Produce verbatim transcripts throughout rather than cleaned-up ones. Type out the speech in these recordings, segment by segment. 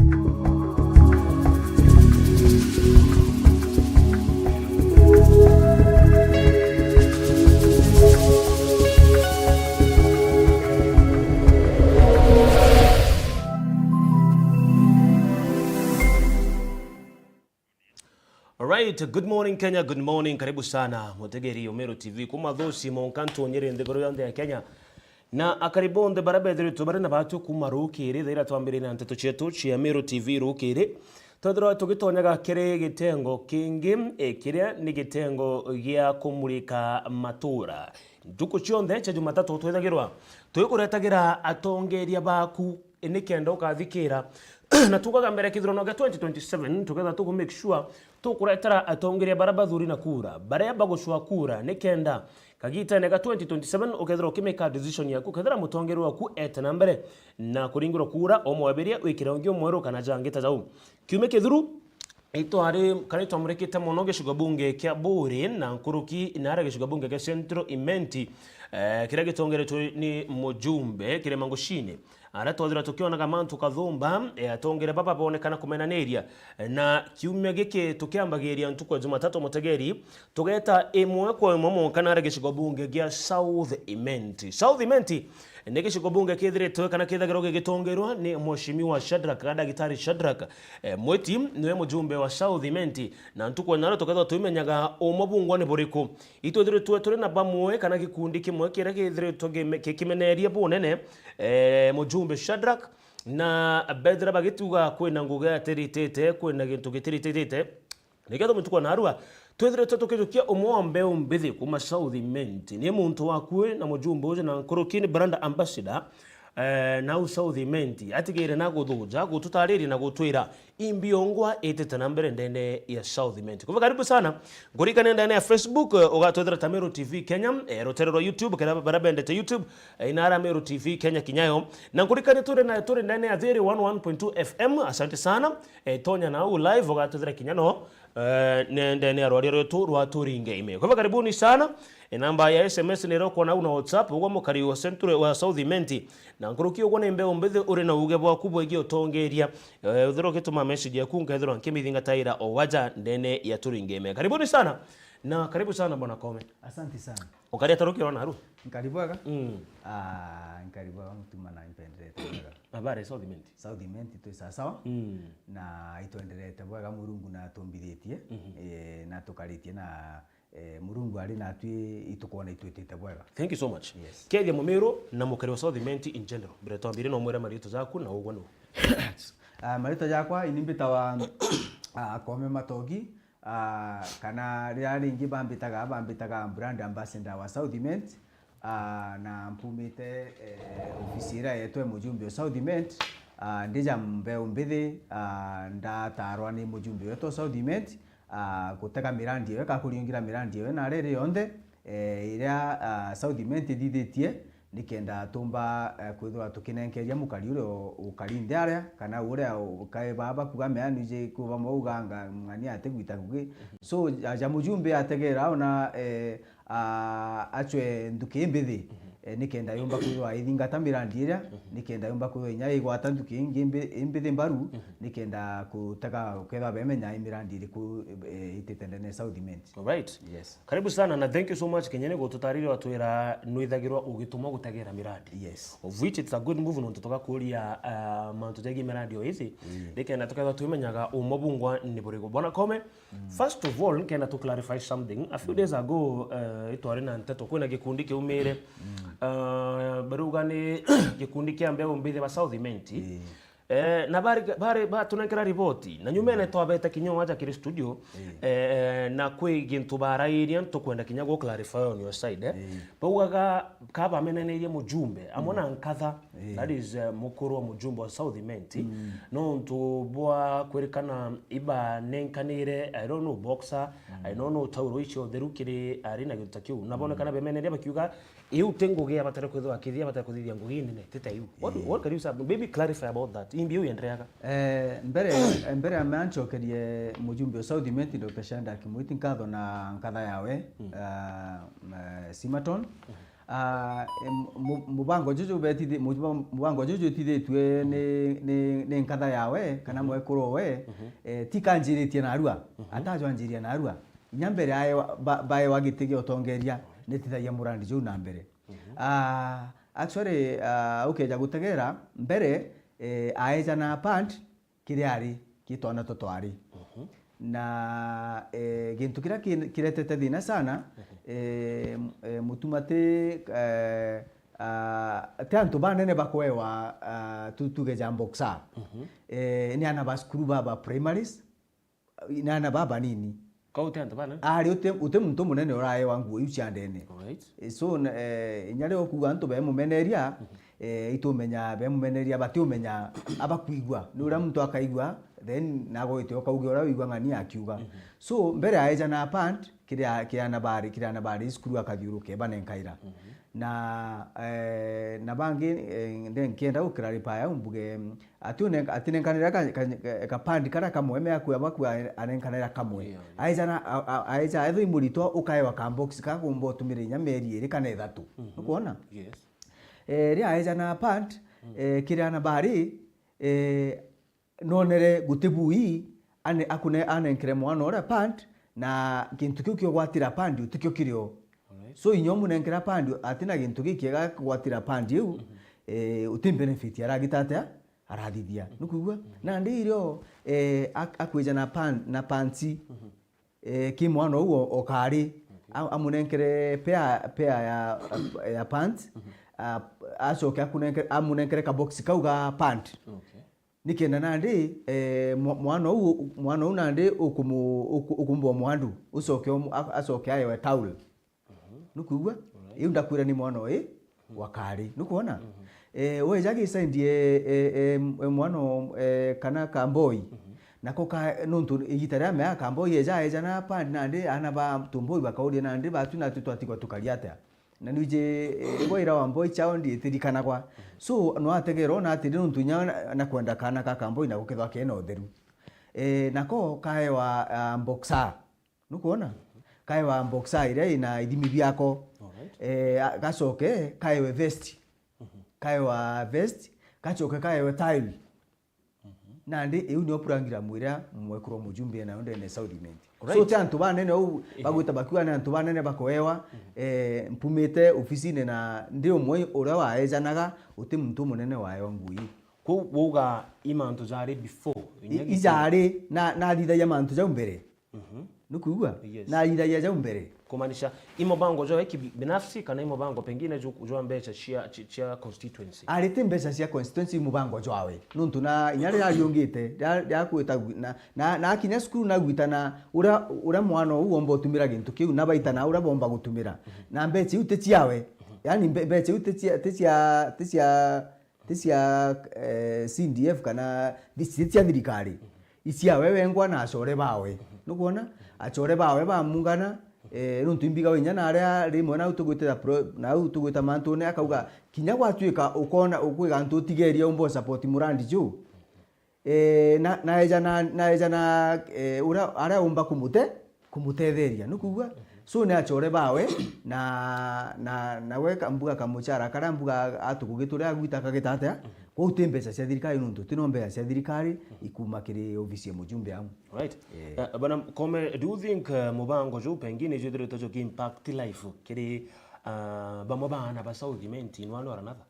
Alright, good morning Kenya, good morning. Karibu sana mutegeri wa Meru T V kuma Thusi, Monkantu, Nyeri, nthiguru yonthe ya Kenya. Na akari bonthe baria bethiritwe bari na batwi kuma rukiri, thaira twambiririe na nteto cietu cia Meru T V rukiri. Twethirwa tugitonyaga kiri gitengo kingi, eh, kiria ni gitengo gia kumurika matura. Ntuku cionthe cia Jumatatu twithagirwa tugikuretagira atongeria baku nikenda ukathikira. Na tukaga mbere kithurano gia twenty twenty-seven, tuketha tuku make sure tukuretera atongeria baria bathuri na kura, baria bagucwa kura, nikenda kagitene ga twenty twenty-seven ukethirwa ukimeka decision yaku, ukethira mutongeria waku ete na mbere na kuringirwa kura, umwebiria wikire ungi umweru kana jangi ta jau. Kiumia kithiru, itwari, kana itwamurikite mono gicigo bunge kia Buuri na nkuruki naria gicigo bunge kia Central Imenti, eh, kiria gitongeretwe ni mujumbe Kirima Ngucini. Aria twathirwa tukionaga Mantu Kathumba, eh, atongere baba bonekana kumenaniria. Na kiumia giki tukiambagiria ntuku ya Jumatatu mutegeri, tugeta imwe kwa imwe mwanka naria gicigo bunge gia South Imenti. South Imenti ni gicigo bunge kithiritwe kana kithagirwa gigitongerwa ni Mheshimiwa Shadrack, kana Daktari Shadrack, eh, Mwiti, niwe mujumbe wa South Imenti. Na ntuku ya nario tukethirwa tuimenyaga umwe bungwa ni buriku. Itwithiritwe turi na bamwe kana gikundi kimwe kiria githiritwe gime-, gikimeneria bunene, eh, mujumbe Shadrack, na bethira bagituga kwina ngugi atiritite, kwina gintu gitirititite. Nikio mutuku wa narua twithiritwe tukijukia umwe wa mbeu mbithi kuma South Imenti. Ni muntu wakui na mujumbe uju na nkuruki ni brand ambassador, eh, nau South Imenti. Atigire na guthuja, gututariria na gutwira imbi ongwa itite na mbere ndene ya South Imenti. Kwa hivyo karibu sana. Ngurikania ndene ya Facebook, eh, ugatwethera ta Meru T V Kenya, eh, rutere rwa YouTube, kana baria bendete YouTube, eh, inara Meru T V Kenya kinyayo. Na ngurikania turi na, turi ndene ya Thiri one one point two F M. Asante sana. Eh, tonya nau live ugatwethera kinya no, eh, ne-, ndene ya rwaria rwetu rwa Turinge Ime. Kwa hivyo karibuni sana. Eh, namba ya S M S ni iria ukwona au na WhatsApp, ugwe mukari wa Central, wa South Imenti. Na nkuruki ugwe ni mbeu mbithi uri na uge bwaku bwegii utongeria. Eh, uthirwa ugituma message yaku, nkethirwa nkimithingataira o waja ndene ya Turinge Ime. Karibuni sana. Na karibu sana Bwana Kome. Asante sana. Ukari ata rukirona aru? Nkari bwega? Mm. Ah, nkari bwega, mutuma na impenderete bwega. Habari South Imenti? South Imenti twi sawa sawa. Mm. Na itwenderete bwega, Murungu na atumbithitie, eh, na tukaritie na, eh, Murungu ari natwi, itukwona itwitite bwega. Thank you so much. Yes. Kethia Mumiru na mukari wa South Imenti in general. Mbere twambire no mwire marito jaku na ugwe nu. Ah, marito jakwa ini mbitawa, ah, Kome Matogi. Ah, kana riria ringi bambitaga, bambitaga brand ambassador wa South Imenti. Ah, na mpumite, eh, ofisi iria yetwe mujumbe o South Imenti. Ah, ndija mbeu mbithi, ah, ndatarwa ni mujumbe wetu o South Imenti, ah, gutega mirandi ewe, ka kuriungira mirandi ewe na riri yonthe, eh, iria, ah, South Imenti ithithitie. Nikenda tumba, eh, kwithirwa tukinenkeria mukari uria u-, ukari nthi aria, kana uria u-, kae baba kuga meani je kuba mauga anga ng'ani atigwita kugi. So, aja mujumbe ategera ona, eh, a-, acwe nthuki imbithi, eh, nikenda yumba kwithirwa ithingata mirandi iria, nikenda yumba kwithirwa inya igwata nthuki ingi imbi-, imbithi mbaru, nikenda kutega, kethirwa bemenya i mirandi iriku, eh, itite ndene South Imenti. Alright. Yes. Karibu sana na thank you so much, Kenya, ni gututariria watwira nwithagirwa ugitumwa gutegera miradi. Yes. Of which it's a good move, nontu tugakuria, uh, mantu jegii miradi o ici. Mm. Nikenda tukethwa twimenyaga umwe bungwa ni buriku. Bwana Kome, mm, first of all, nkenda to clarify something. A few, mm, days ago, uh, itwari na nteto, kwina gikundi kiumire. Mm. Uh, baruga ni gikundi kia mbeu mbithi ba South Imenti. Mm. Eh, na bari, bari batunenkera riboti. Na nyumene, mm, twabete kinya waja kiri studio, mm, eh, na kwi gintu barairie ntukwenda kinya gu clarify on your side, eh. Mm. Baugaga ka bamenaneirie mujumbe, amwe, mm, na nkatha, mm, that is, eh, mukuru wa mujumbe wa South Imenti. Mm. Nontu bwa kwirikana ibanenkanire, I don't know, boxer, mm, I don't know, tauro icio theru kiri ari na gintu ta kiu. Na, mm, bonekana bemeneria bakiuga, iu ti ngugi abatare kwithirwa akithia, abatare kuthithia ngugi nene, ti ta iu. What, eh, what can you say? Maybe clarify about that. Imbi iu yendereaga? Eh, mbere, mbere ya mea ncokerie mujumbe o South Imenti, Doctor Shadrack Mwiti, nkatho na nkatha yawe, mm, ah, eh, Simaton. Mm. Ah, em, mu-, mubango juju betithi-, mu-, mubango juju utithitue ni, ni, ni nkatha yawe, kana mwekuru we, eh, ti kanjiritie narua, atajwanjiria narua. Inya mbere aewa, ba-, baewa giti gia utongeria, nitithagia murandi juu na mbere. Ah, actually, ah, ukeja gutegera, mbere, eh, aeja na pant, kiria ari, ki twana tu twari. Na, eh, gintu kiria ki-, kiretete thina sana, eh, m-, eh, mutumati, eh, ah, ti antu banene bakwewa, ah, tu-, tuge ja boxer. Eh, ni ana ba cukuru ba, ba primaries, ni ana babanini. Kau ti antu banene? Ari uti, uti muntu munene uraewa nguo iu cia ndene. Alright. Eh, so, na, eh, inya riria ukuuga antu bemumeneria, eh, itumenya bemumeneria, batiumenya abakwigua. Ni uria muntu akaigua, then nago wite ukauga uria wigua ng'ani akiuga. So, mbere aeja na pant, kiria, kiria ana bari, kiria ana bari cukuru akathiuruke, banenkaira. Na, eh, na bangi, eh, nde-, nkienda gukiraripaya mbuge, mm, ati une-, atinenkanira ka, ka, ka, kapandi karia kamwe, me akua bakua anenkanira kamwe. Yeah, yeah. Aeja na, a, a, aeja ethwa i muritwa ukaewa ka box ka kumba utumire inya mieri iri kana ithatu. Nukwona? Yes. Eh, ria aeja na pant, eh, kiria ana bari, eh, nonere guti bui, ane-, akune-, anenkere mwana uria pant, na gintu kiu kiogwatira pant utikio kirio. Alright. So, inya umunenkera pant, atina gintu gikiega kugwatira pant iu, eh, uti benefit aragita atia? Arathithia. Nukwigua? Nandi irio, eh, ak-, akwija na pan-, na pants, eh, ki mwana uu o-, okari. Okay. A-, amunenkere pair, pair ya, ya pants, a-, acoke akunenkere, amunenkere ka box kau ga pant. Okay. Nikenda nandi, eh, mwa-, mwana uu, mwana uu nandi ukumu-, uku-, ukumbwa mwandu, ucoke umu-, a-, acoke aewe towel. Nukwigua? Alright. Iu ndakwira ni mwana ui wa kari. Nukwona? Eh, weja gisaindie, eh, eh, m-, eh, mwana o-, eh, kana kamboi. Nako ka, nontu igita ria mea kamboi eja, eja na pandi nandi ana ba tumboi bakauria nandi batu natu twatigwa tukaria atia? Na nwiji, eh, igwa ira wa mboi chao ndiitirikanagwa. So, no ategerwa ona atiri nontu inya na, na kwenda kana ka kamboi na gukethwa kena utheru. Eh, nako kaewa, ah, boxer. Nukwona? Kaewa boxer iria ina ithimi biako. Alright. Eh, a-, gacoke kaewe vest. Kaewa vest, gacoke kaewe tile. Nandi iu nio program iria mwekuru mujumbe nayo ndene South Imenti. Right. So, ti antu banene uu bagwita bakiuga ni antu banene bakoewa, eh, mpumite ofisine na ndi umwe uria waejanaga, uti muntu munene waewa nguo ii. Kwou wauga i mantu jari before, inya I-, giti- ijari, na, nathithagia mantu jau mbere. Nukwigua? Yes. Nathithagia jau mbere. Kumaanisha, i mubango jwawe kibinafsi kana i mubango pengine ju-, jwa mbeca cia, cia, cia constituency? Ari ti mbeca cia constituency, i mubango jwawe. Nontu na inya riria ariungite, ria, ria kwita gwi-, na, na, na akinya cukuru nagwita na uria, uria mwana uu omba utumira gintu kiu, na baita na uria bomba gutumira. Na mbeca iu ti ciawe. Yani mbe-, mbeca iu ti cia, ti cia, ti cia ti cia, eh, C D F kana thi-, ti cia thirikari. I ciawe wengwa na acore bawe. Nukwona? Acore bawe bamungana, eh, nontu imbiga inya na aria rimwe nau tugwite ta pro-, nau tugwita mantune, akauga, "Kinya gwatuika ukona ukwiga antu utigeria umba support murandi juu." Eh, na, naeja na, naeja na, eh, uria, aria umba kumute-, kumutetheria, nukwigua? So, ni acore bawe, na, na, na we ka-, mbuga kamuchara karia mbuga atukugi turia agwita kagita atia? Kwou ti mbeca cia thirikari, nontu ti no mbeca cia thirikari ikuma kiri ofisi ya mujumbe amu. Right. Eh. Eh, bana Kome, do you think, eh, mubango juu pengine jwithiritwe juki impact life kiri, ah, bamwe baana ba South Imenti in one or another?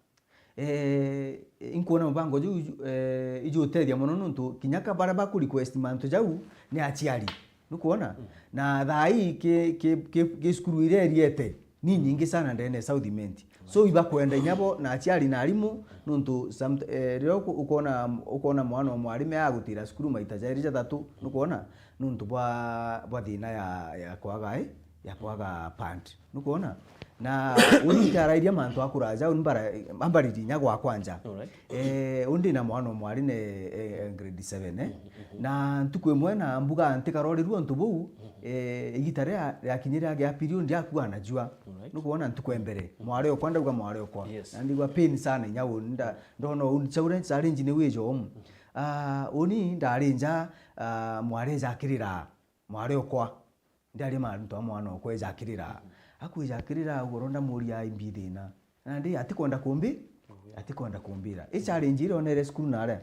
Eh, inkwona mubango juu, eh, ijutethia mono nontu kinya ka baria baku request mantu jau ni aciari. Nukwona? Na thaa ii ki, ki, ki, ki cukuru iria iriete ni nyingi sana ndene ya South Imenti. So, ibakwenda inya bo na aciari na arimu nontu some, eh, riria uku-, ukona, ukona mwana o mwarime agutira cukuru maita jairi jathatu, nukwona? Nontu bwa, bwa thina ya, ya kwaga, eh, ya kwaga pant. Nukwona? Na uni ntarairia mantu akuraja, uni mbara-, ambariri inya gwakwa nja. Alright. Eh, undi na mwana o mwari ne, eh, eh, grade seven, eh. Na ntuku imwe na mbuga ntikarorerua untu buu, eh, igita ria, riakinyire agia period akua anajua. Alright. Nukwona ntuku ya mbere. Mwari okwa ndauga mwari okwa. Yes. Na ndigua pain sana inya uni nda-, ndona uni challenge, challenge ni wijo umu. Ah, uni ndari nja, ah, mwari eja akirira. Mwari okwa. Ndiaria mantu a mwana okwa eja akirira. Akwija akirira ugoro ndamuria imbi thina. Nandi atikwenda kumbi, atikwenda kumbira. I challenge iria onere cukuru naria.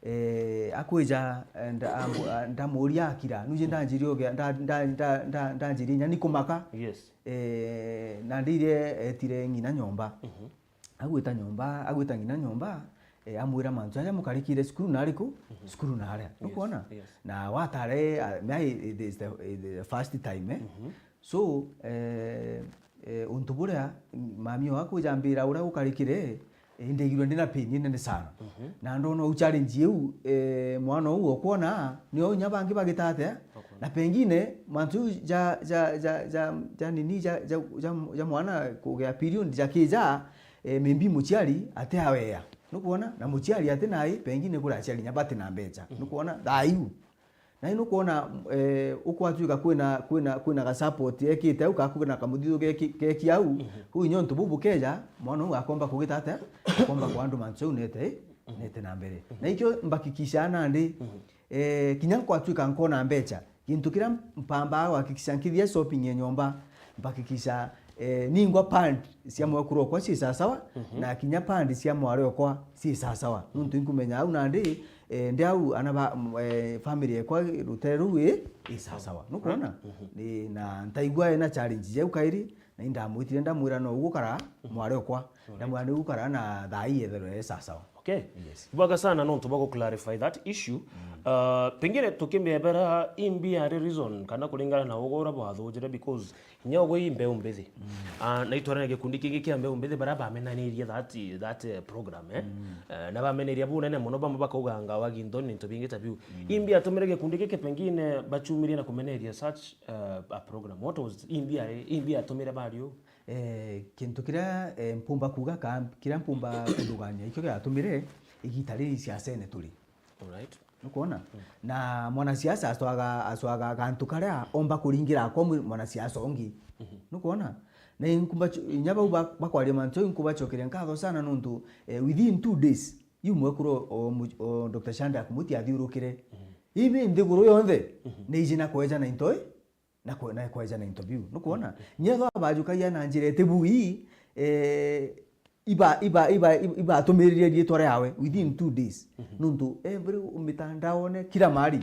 Eh, akwija, eh, nda-, ambu-, a-, ndamuria akira. Nuje ndanjirie uge-, nda-, nda-, nda-, nda-, ndanjirie inya ni kumaka. Yes. Eh, nandi iria etire ng'ina nyomba. Agwita nyomba, agwita ng'ina nyomba, eh, amwira mantu jaja mukarikire cukuru nariku? Cukuru naria. Nukwona? Yes. Na watare, ah, mea i-, it is the, the first time, eh? So, eh, eh, untu buria mami oo akwija ambira uria gukarikire, eh, indaigirwe ndina pain inene sana. Na ndona u challenge iu, eh, mwana uu okwona, nio inya bangi bagita atia? Na pengine, mantu ja, ja, ja, ja, ja nini, ja, ja, ja, ja mwana kugea period jakija, eh, maybe muciari atiawea. Nukwona? Na muciari ati nai, pengine kuri aciari inya bati na mbecha. Nukwona? Thaa iu. Na nukwona, eh, ukwatuika kwina, kwina, kwina ga support ekite au, ka kwina kamuthithu geki-, geki au, kuu inya untu buu bukeja, mwana uu akomba kugita atia? Akomba kwa andu mantu jau nete, nete na mbere. Na ikio mbakikisha nandi, eh, kinya nkwatuika nkona mbecha, gintu kiria mpambaa gwakikisha nkithia shopping ya nyomba, mbakikisha, eh, ningwa pant cia mwekuru okwa ci sasawa, na kinya pant cia mwari okwa ci sasawa. Nuntu inkumenya au nandi, eh, ndi au ana ba, m-, eh, family ekwa rutere ruu i, i sasawa. Nukwona? Ni, na ntaigua ena challenge jau kairi, na indamwitire ndamwira no ugukara mwari okwa. Ndamwira ni ugukara na thaa ii etherwe e sasawa. Okay. Yes. Ibwega sana nontu bwa gu clarify that issue. Uh, pengine tukimiebera imbi ari reason kana kuringana na ugo uria bwathujire, because inya ugo i mbeu mbithi. Uh, na itwarana gikundi kingi kia mbeu mbithi baria bamenanirie that, that, eh, program, eh? Eh, na bameneria bunene mono, bamwe bakauga ngawa ginthoni, into bingi ta biu. Imbi atumire gikundi giki pengine bachumirie na kumeneria such, eh, a program? What was imbi ari, imbi atumire bari uu? Eh, kintu kiria, eh, mpumba kuuga ka, kiria mpumba kuthugania, ikio giatumire igita riri siasene turi. Alright. Nukwona? Na mwanasiasa acwaga, acwaga gantu karia omba kuringira akwa mwi-, mwanasiasa ungi. Nukwona? Na inkumba chu-, inya bau ba-, bakwaria mantu jau, inkubacokeria nkatho sana nontu, eh, within two days, iu mwekuru o mu-, o Doctor Shadrack Muti athiurukire. Ibi nthiguru yonthe, ni iji na kweja na into i-, na kwe-, na kweja na into biu. Nukwona? Nyethwa bajukagia na njira iti bui, eh, iba-, iba-, iba-, iba-, ibatumiririe riitwa riawe within two days. Nuntu every mitandaone kila mahali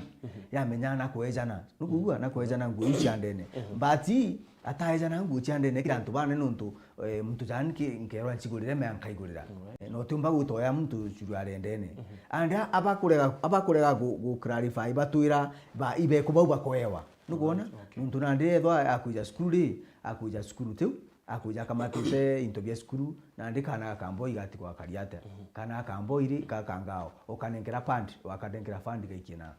yamenya na kwejana. Nukwigua? Na kwejana nguo iu cia ndene. But ataejana nguo cia ndene kila antu bane nuntu, eh, muntu jani ki-, nkerwa ncigurire mea nkaigurira. Eh, na utiumba gutoya muntu curu arendene. And a-, abakurega, abakurega gu-, gu clarify batwira ba ibeku bau bakoewa. Nukwona? Alright, okay. Nuntu nandi ethwa akwija cukuru ri, akwija cukuru tiu, akwija akamatite into bia cukuru, nandi kana ga kamboi gatigwa kari atia? Kana ga kamboi ri, gakangao, ukanenkera fund, wakanenkera fund gaikie na.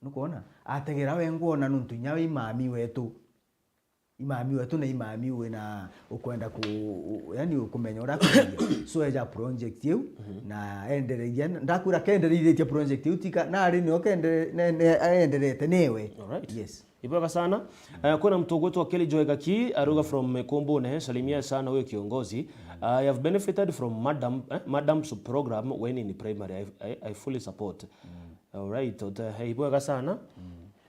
Nukwona? Ategera we ngwona nuntu inya we imami wetu. Imami wetu na imami wina ukwenda ku-, u-, yani ukumenya uria akuria. So eja project iu, na endereithia, ndakwira kendereithitie project iu, tika, nari nio kende-, ne-, ne-, aenderete newe. Alright. Yes. Ibwega sana. Eh, kwina mtu ugwitwa Kelly Joy Gaki, aruga from Mikumbune, salimia sana huyo kiongozi. I have benefited from madam, eh, madam's program when in primary. I, I, I fully support. Alright, ote, eh, ibwega sana.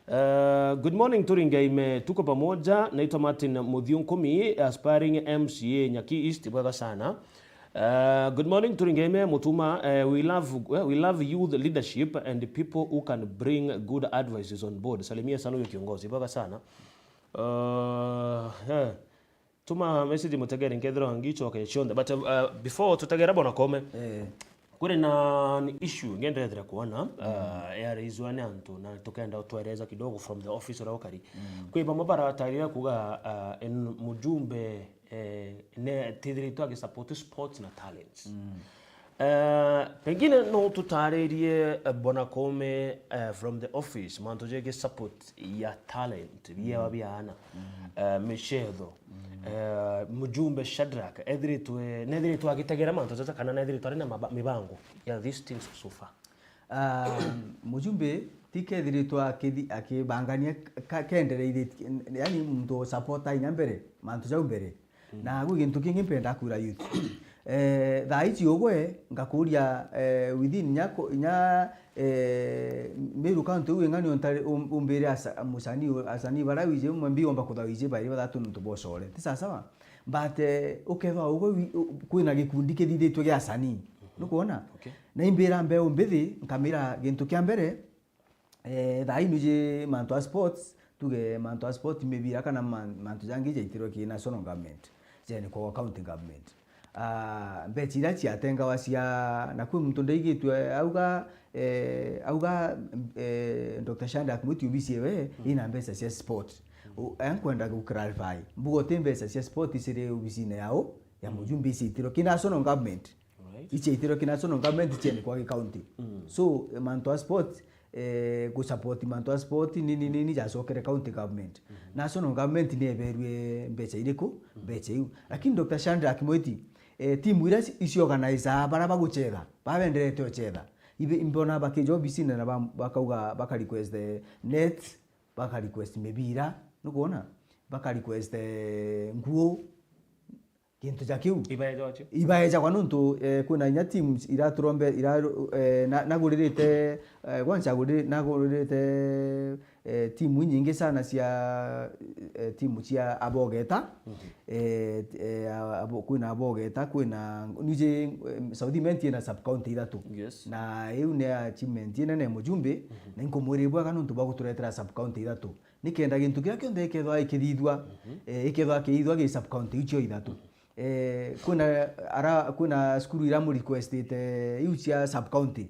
Eh, good morning, Turingeime. Tuko pamoja. Naitwa Martin Muthiunkumi, aspiring M C A Nyaki East. Ibwega sana. Eh, good morning, Turingeime, Mutuma. Eh, we love, eh, we love youth leadership and people who can bring good advices on board. Salimia sana huyo kiongozi. Ibwega sana. Eh, eh. Tuma message mutegere nkethirwa ngicoke cionthe. But, uh, before tutegera bona kome. Eh. Kuri na an issue ngendethera kuona, uh, yaraiswa ni antu na tukenda utwereza kidogo from the office uria ukari. Kwi bamwe baratarire kuga, uh, en mujumbe, eh, ne tithiritwe agisupport sports na talents. Eh, pengine no tutaririe, eh, bona kome, eh, from the office, mantu jegi support ya talent, biewa bia ana, eh, micetho, eh, mujumbe Shadrack, ethiritwe, nethiritwe agitegera mantu jaja kana nethiritwe ari na maba-, mibango ya these things so far? Ah, mujumbe ti kethiritwe akithi-, akibangania ka-, kendereithitie, yani muntu supporta inya mbere, mantu jau mbere. Na gwi gintu kingi mpenda kwira youth. Eh, thaa ici ugwe, ngakuria, eh, within nya ku-, nya, eh, Meru County uu ing'ani ontari-, um-, umbire asa-, musanii u-, asanii bara wije umwe mbi omba kutha wije bairi bathatu nontu bocore. Ti sawa sawa? But, eh, ukethwa ugwe wi-, u-, kwina gikundi kithithitwe gia asanii. Mhm. Nukwona? Okay. Na imbira mbeu mbithi, nkamira gintu kia mbere, eh, thaa inu ji mantu a sports, tuge mantu a sport mibira kana man-, mantu jangi jaitirwe ki national government, jeni kwa county government. Ah, mbecha iria ciatengawa cia, na kwi muntu ndaigitwe auga, eh, auga, eh, Doctor Shadrack Mwiti obisi ewe, mm, ina mbecha cia sport. Mm. U-, enkwenda gu clarify. Mbuga uti mbecha cia sport ciri obisine yao, ya, mm, mujumbe iciitirwe ki national government. Right. Ichiaitirwe ki national government, ichiene kwa gi county. Mm. So, eh, mantu a sport, eh, gu support mantu a sport, nini, nini, jacokere county government. Mhm. National government ni eberue mbecha iriku? Mm. Mbecha iu. Lakini Doctor Shadrack Mwiti, eh, timu iria ci-, ici organizer bara baguchetha, babenderete uchetha. Ibe, imbona bakija obisine na ba-, bakauga, baka request, eh, net, baka request mibira, nukwona? Baka request, eh, nguo, gintu ja kiu. Ibaeja ocio. Ibaejagwa nontu, eh, kwina inya teams iraturombe, ira-, eh, na-, naguririte, eh, gwancha aguri-, naguririte, eh, timu inyingi sana cia, eh, timu cia abogeta. Mhm. Eh, eh, a-, abo-, kwina abogeta, kwina, nije, eh, South Imenti ina sub county ithatu. Yes. Na iu ni achievement inene mujumbe, mhm, na inkumwira ibwega nontu bwa guturetera sub county ithatu. Nikenda gintu kiria kionthe ikethwa ikithithua, mhm, eh, ikethwa kiithua gi sub county icio ithatu. Mhm. Eh, kwina ara-, kwina cukuru ira mu requestite iu cia sub county,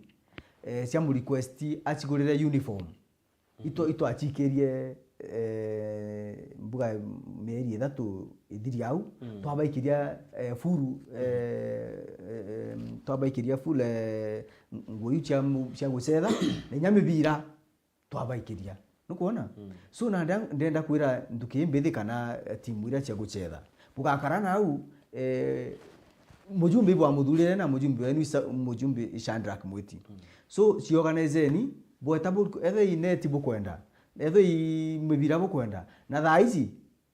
eh, cia mu request acigurire uniform. Mhm. Itwa-, itwachikirie, eh, mbuga mieri ithatu ithiri au, mm, twabaikiria, eh, furu, eh, eh, em, twabaikiria full, eh, nguo iu cia mu-, cia gucetha, na inya mibira twabaikiria. Nukwona? Mm. So, na nda-, ndenda kwira nduki imbithi kana, eh, timu iria cia gucetha. Bugakara nau, eh, mujumbe ibwamuthurire na mujumbe wenu isa-, mujumbe Shadrack Mwiti. Mm. So, ciorganizeni, bweta bu-, ethwe i net bukwenda, ethwe i mibira bukwenda. Na thaa ici,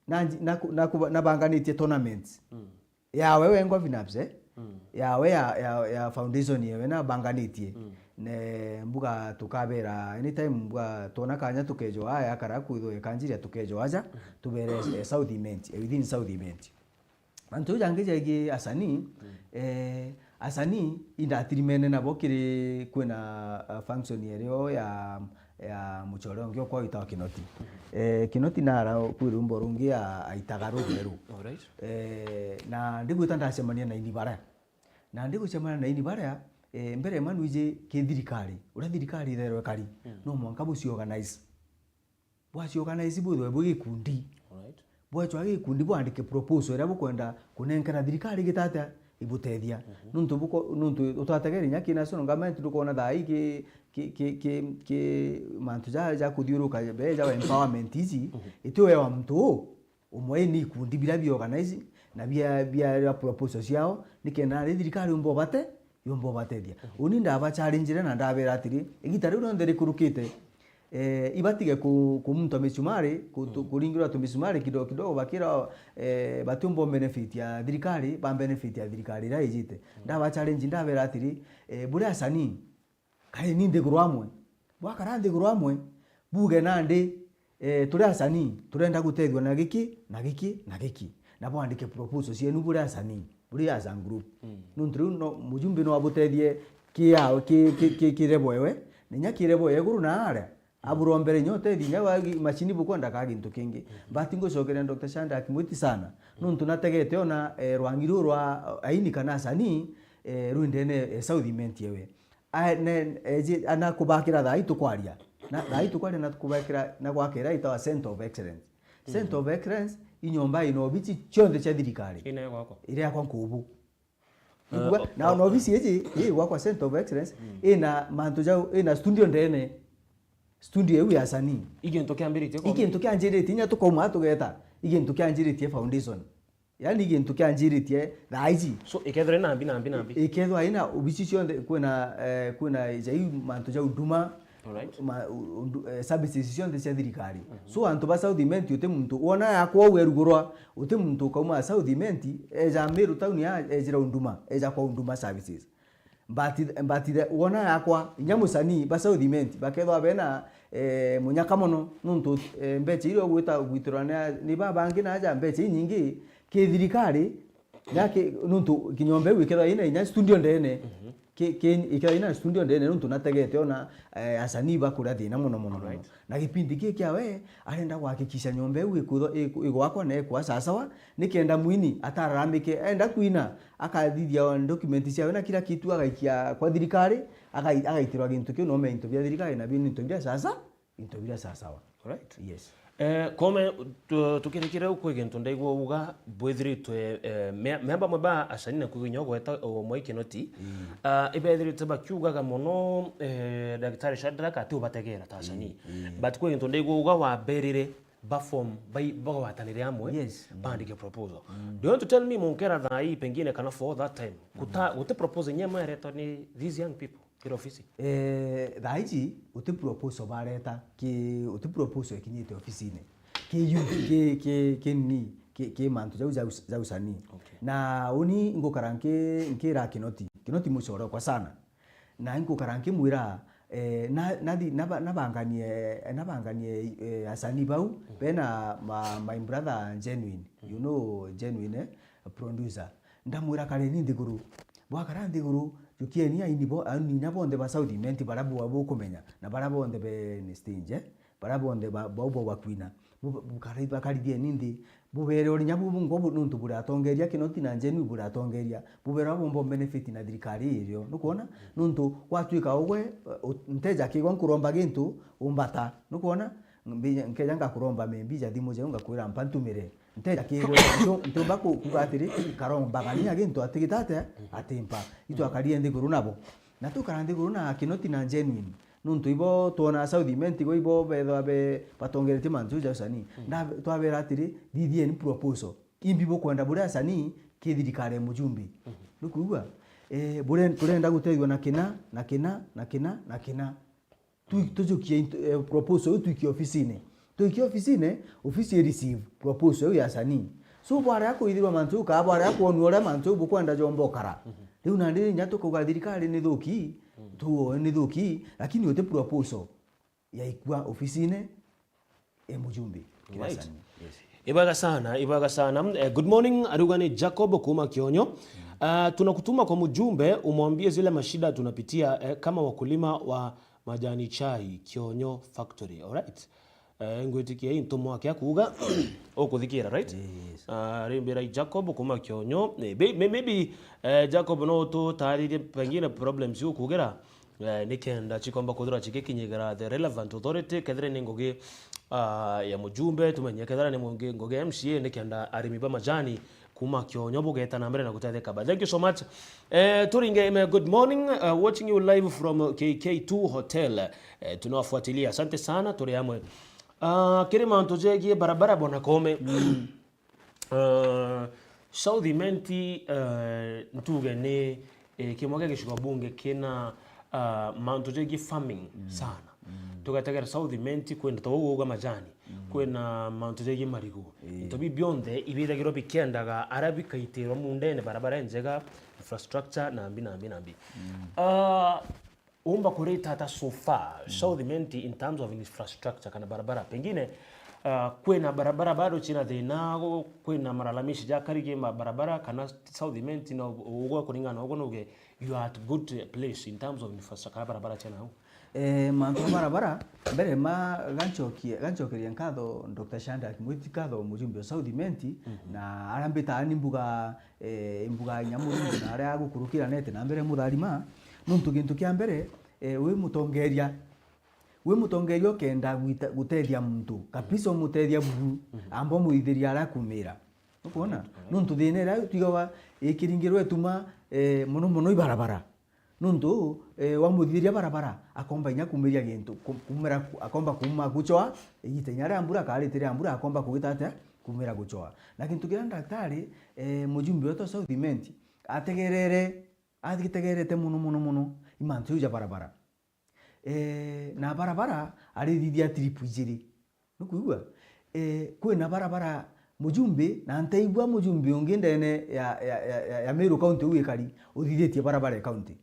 na nji-, na ku-, na kuba-, na banganitie tournaments. Mm. Yawe wengwa binafsi, eh? Mm. Yawe ya, ya, ya foundation yewe na banganitie. Mm. Ne mbuga tukabera anytime mbuga twona kanya tukejo aya kara kwithwe kanjiria tukejo aja, mm, tubere, eh, South Imenti, eh, within South Imenti. Mantu jau jangi jegii asanii, mm, eh, asanii indatirimene nabo kiri kwina, uh, function erio ya ya muchore ungi okwa witawa Kinoti. Mhm. Eh, Kinoti nara kwi rwimbo rungi a-, aitaga rurweru. Alright. Eh, na ndigwita ndacemania na ini baria. Na ndigucemania na ini baria, eh, mbere ma nwiji ki thirikari. Uria thirikari itherwe kari, mm, no mwanka buci organize. Bwaci organize bwithwe bwi gikundi. Alright. Bwecwa gikundi bwandike proposal iria bukwenda kunenkera thirikari gitatia ibutethia. Mhm. Nuntu buko-, nuntu utategere inya ki national government ndukona thaa ii ki, ki, ki, ki, ki mantu ja, ja kuthiuruka be ja empowerment ici, mhm, itiwewa muntu u-, umwe ni ikundi biria bi organize na bia, bia, bia proposal ciao, nikenda nari thirikari umba ubate, yumba ubatethia. Mhm. Uni ndaba challenge na ndabera atiri, igita riu rionthe rikurukite, eh, ibatige ku-, kumunta misumari, ku-, tu-, mm, kuringirwa tumisumari kidogo kidogo, bakira, eh, batiumba benefit ya thirikari, ba benefit ya thirikari iria ijite. Mm. Ndaba challenge, ndabera atiri, eh, buri asanii, kari ni nthiguru amwe. Bwakara nthiguru amwe, buge nandi, eh, turi asanii, turenda gutethua na giki, na giki, na giki. Na bwandike proposal cienu buri asanii, buri as a group. Mm. Nuntu riu no, mujumbe no abutethie ki ya-, ki, ki, ki, ki level ewe, na inya ki level ya iguru na aria. Aburombere inya utethi, inya wa gi-, machine bukwenda ka gintu kingi. Mhm. But ngucokeria Doctor Shadrack Mwiti sana. Mm. Nuntu nategete ona, eh, rwangi ruru rwa aini kana asanii, eh, rwi ndene, eh, South Imenti ewe. A-, ne-, eji-, ana kubakira thaa ii tukwaria. Na thaa ii tukwaria na kubakira, na gwakira itawa Center of Excellence. Center, mhm, of Excellence, i nyomba ina obici cionthe cia thirikari. Ina ya gwakwa. Iria yakwa nkubu. Igua, eh, na, o-, na obici iji, ii gwakwa Center of Excellence, mm, ina mantu jau, ina studio ndene. Studio iu ya asanii. I gintu kiambiritie kwa. I gintu kianjiritie, inya tukauma tugeta, i gintu kianjiritie foundation. Yaani, i gintu kianjiritie thaa iji. So, ikethirwa ina mbi, na mbi, na mbi. Ikethirwa ina obici cionthe, kwina, eh, kwina jai mantu ja huduma, Alright. Ma-, u-, undu-, eh, services cionthe cia thirikari. So, antu ba South Imenti, uti muntu, wona yakwa uu erugurwa, uti muntu ukauma South Imenti, eja Meru town ya, ejira Huduma, eja kwa Huduma Services. But, but the, wona yakwa, inya musanii ba South Imenti, bakethwa bena, eh, munyaka mono, nuntu, eh, mbecha iria ugwita gwitirwa ni a-, ni babangi na aja mbecha inyingi, ki thirikari, yake, nuntu kinyomba iu ikethwa ina inya studio ndene. Ki-, ki-, ikethwa ina studio ndene, nuntu nategete ona, eh, asanii bakuria thina mono, mono, mono. Alright. Na gipindi ki kia we, arenda kuhakikisha nyomba iu iku-, iku-, igwakwa na ikwa sawasawa, nikenda mwini atararamike, enda kwina, akathithia document ciawe na kila kitu, agaikia kwa thirikari, agai-, agaitirwa gintu kiu, nome into bia thirikari, na bio ni into biria sasa, into biria sawasawa. Alright. Yes. Eh, Kome, tu-, tukirikira u kwi gintu ndaigua uga bwithiritwe, eh, me-, memba mwe ba asani na kuginya ugweta o mwe Kinoti. Ah, ibethirite bakiugaga mono, eh, Daktari Shadrack ati ubategera ta asani. But kwi gintu ndaigua uga waberire ba form, bai-, bagwatanire amwe, yes, bandike proposal. Do you want to tell me, munkera thaa hii pengine kana for that time, guta-, guti proposal nyemwe yaretwa ni these young people kira ofisi? Eh, thaa ici, guti proposal bareta, ki, guti proposal ikinyite ofisine. Ki youth, ki, ki, ki ni, ki, ki mantu jau, jau, jau sanii. Okay. Na uni ngukara nki-, nkira Kinoti. Kinoti mucore okwa sana. Na inkukara nkimwira, eh, na, nathi-, naba-, nabanganie, nabanganie, eh, asanii bau, bena ma-, my brother Genuine, you know Genuine, eh, producer. Ndamwira, "Kareni nthiguru." Bwakara nthiguru, jukieni aini bo-, aini inya bonthe ba South Imenti baria bu-, bukumenya, na baria bonthe bene stage, eh. Baria bonthe ba-, bau bo bakwina, bu-, bukari-, bakarithieni nthi, bubere ori inya bu-, bu-, ngo bu-, nuntu buri atongeria Kinoti na Njeni buri atongeria, bubere abo bomba benefit na thirikari irio. Nukwona? Nuntu gwatwika ugwe, eh, u-, nteja kigwa nkuromba gintu, umbata. Nukwona? Mbi-, nkeja ngakuromba maybe ja thimu jau ngakwira mpa ntumire. Nteja kigwa, ntu-, ntiumba ku-, kuga atiri, karombaga ninya gintu atigitate atimpa. Itwakarie nthiguru nabo. Na tukara nthiguru na Kinoti na Genuine. Nuntu ibo twona South Imenti, igo ibo bethwa be-, batongeretie mantu jau ja usanii. Mm. Nda-, twabera atiri, thithieni proposal. Imbi bukwenda buri asanii ki thirikari ya mujumbe. Mhm. Nukwigua? Eh, bure-, turenda gutethua na kina, na kina, na kina, na kina. Tu-, tujukie into-, eh, proposal iu twikie ofisine. Twikie ofisine, ofisi i receive proposal iu ya asanii. So, bwarea kwithirwa mantu iu, kaa bwarea kwonua uria mantu iu bukwenda jomba ukara. Mhm. Riu nandi inya tukauga thirikari ni thuki, mm, tu ni thuki, lakini uti proposal yaikua ofisine e mujumbe. Right. Yes. Ibwega sana, ibwega sana. Eh, good morning, ariuga ni Jacob kuma Kionyo. Mm. Ah, tunakutuma kwa mjumbe, umwambie zile mashida tunapitia, eh, kama wakulima wa majani chai, Kionyo Factory. Alright? Eh, ngwitikia into mwake akuuga, ukuthikira, right? Yes. Ah, rimbira Jacob kuma Kionyo. Eh, be-, may-, maybe, eh, Jacob no tutaririe pengine problems ukugira, eh, nikenda chikomba kuthira chigikinyikira the relevant authority, kethira ni ngugi, ah, ya mujumbe, tumenye kethira ni ngugi, ngugi ya M C A, nikenda arimi ba majani kuma Kionyo bugeta na mbere na gutetheka. But thank you so much. Eh, turinge ime, good morning, uh, watching you live from K K two Hotel. Eh, tunawafuatilia. Asante sana, turi amwe. Ah, kiri mantu jegie barabara, bwana Kome. Mm. Ah, South Imenti, eh, ntuge ni, eh, kimwe kia gicigo bunge kina, ah, mantu jegie farming, mm, sana. Mm. Tugetegera South Imenti, kwina ta uguo uga majani, mm, kwina mantu jegie marigu. Ii. Into biu bionthe ibithagirwa bikiendaga aria bikaitirwa mundene, barabara njega, infrastructure, na mbi, na mbi, na mbi. Mm. Ah, umba kurita ata so far, mm, South Imenti in terms of infrastructure kana barabara? Pengine, ah, kwina barabara bado china thina, gu-, kwina malalamishi ja karigi ma barabara, kana South Imenti no ugwe kuringana na uguo nuge you are at good place in terms of infrastructure kana barabara china au? Eh, mantu ma barabara, mbere ma ganchokie, ganchokerie nkatho Doctor Shadrack Mwiti, nkatho mujumbe wa South Imenti, mhm, na aria mbitaga ni mbuga, eh, mbuga inya Murungu na aria agukurukira nete na mbere mutharima, nuntu gintu kia mbere, eh, wi mutongeria, wi mutongeria ukenda gwita-, gutethia muntu, kabisa umutethia buru, mhm, amba umuithiria aria akumira. Ukwona? Alright, alright. Nuntu thina iria twigawa ikiringirwe ituma, eh, mono mono ibarabara. Nuntu, eh, wamuthithiria barabara, akomba inya kumiria gintu, ku-, kumira ku-, akomba kuuma guchoa, igita inya ria mbura, akaritire ya mbura, akomba kugita atia? Kumira guchoa. Na gintu kiria daktari, eh, mujumbe wetu wa South Imenti, ategerere, agitegerete mono, mono, mono, i mantu jau ja barabara. Eh, na barabara arithithia trip ijiri. Nukwigua? Eh, kwina barabara mujumbe, na ntaigua mujumbe ungi ndene ya, ya, ya, ya, ya Meru County uu ikari, uthithitie barabara ya county.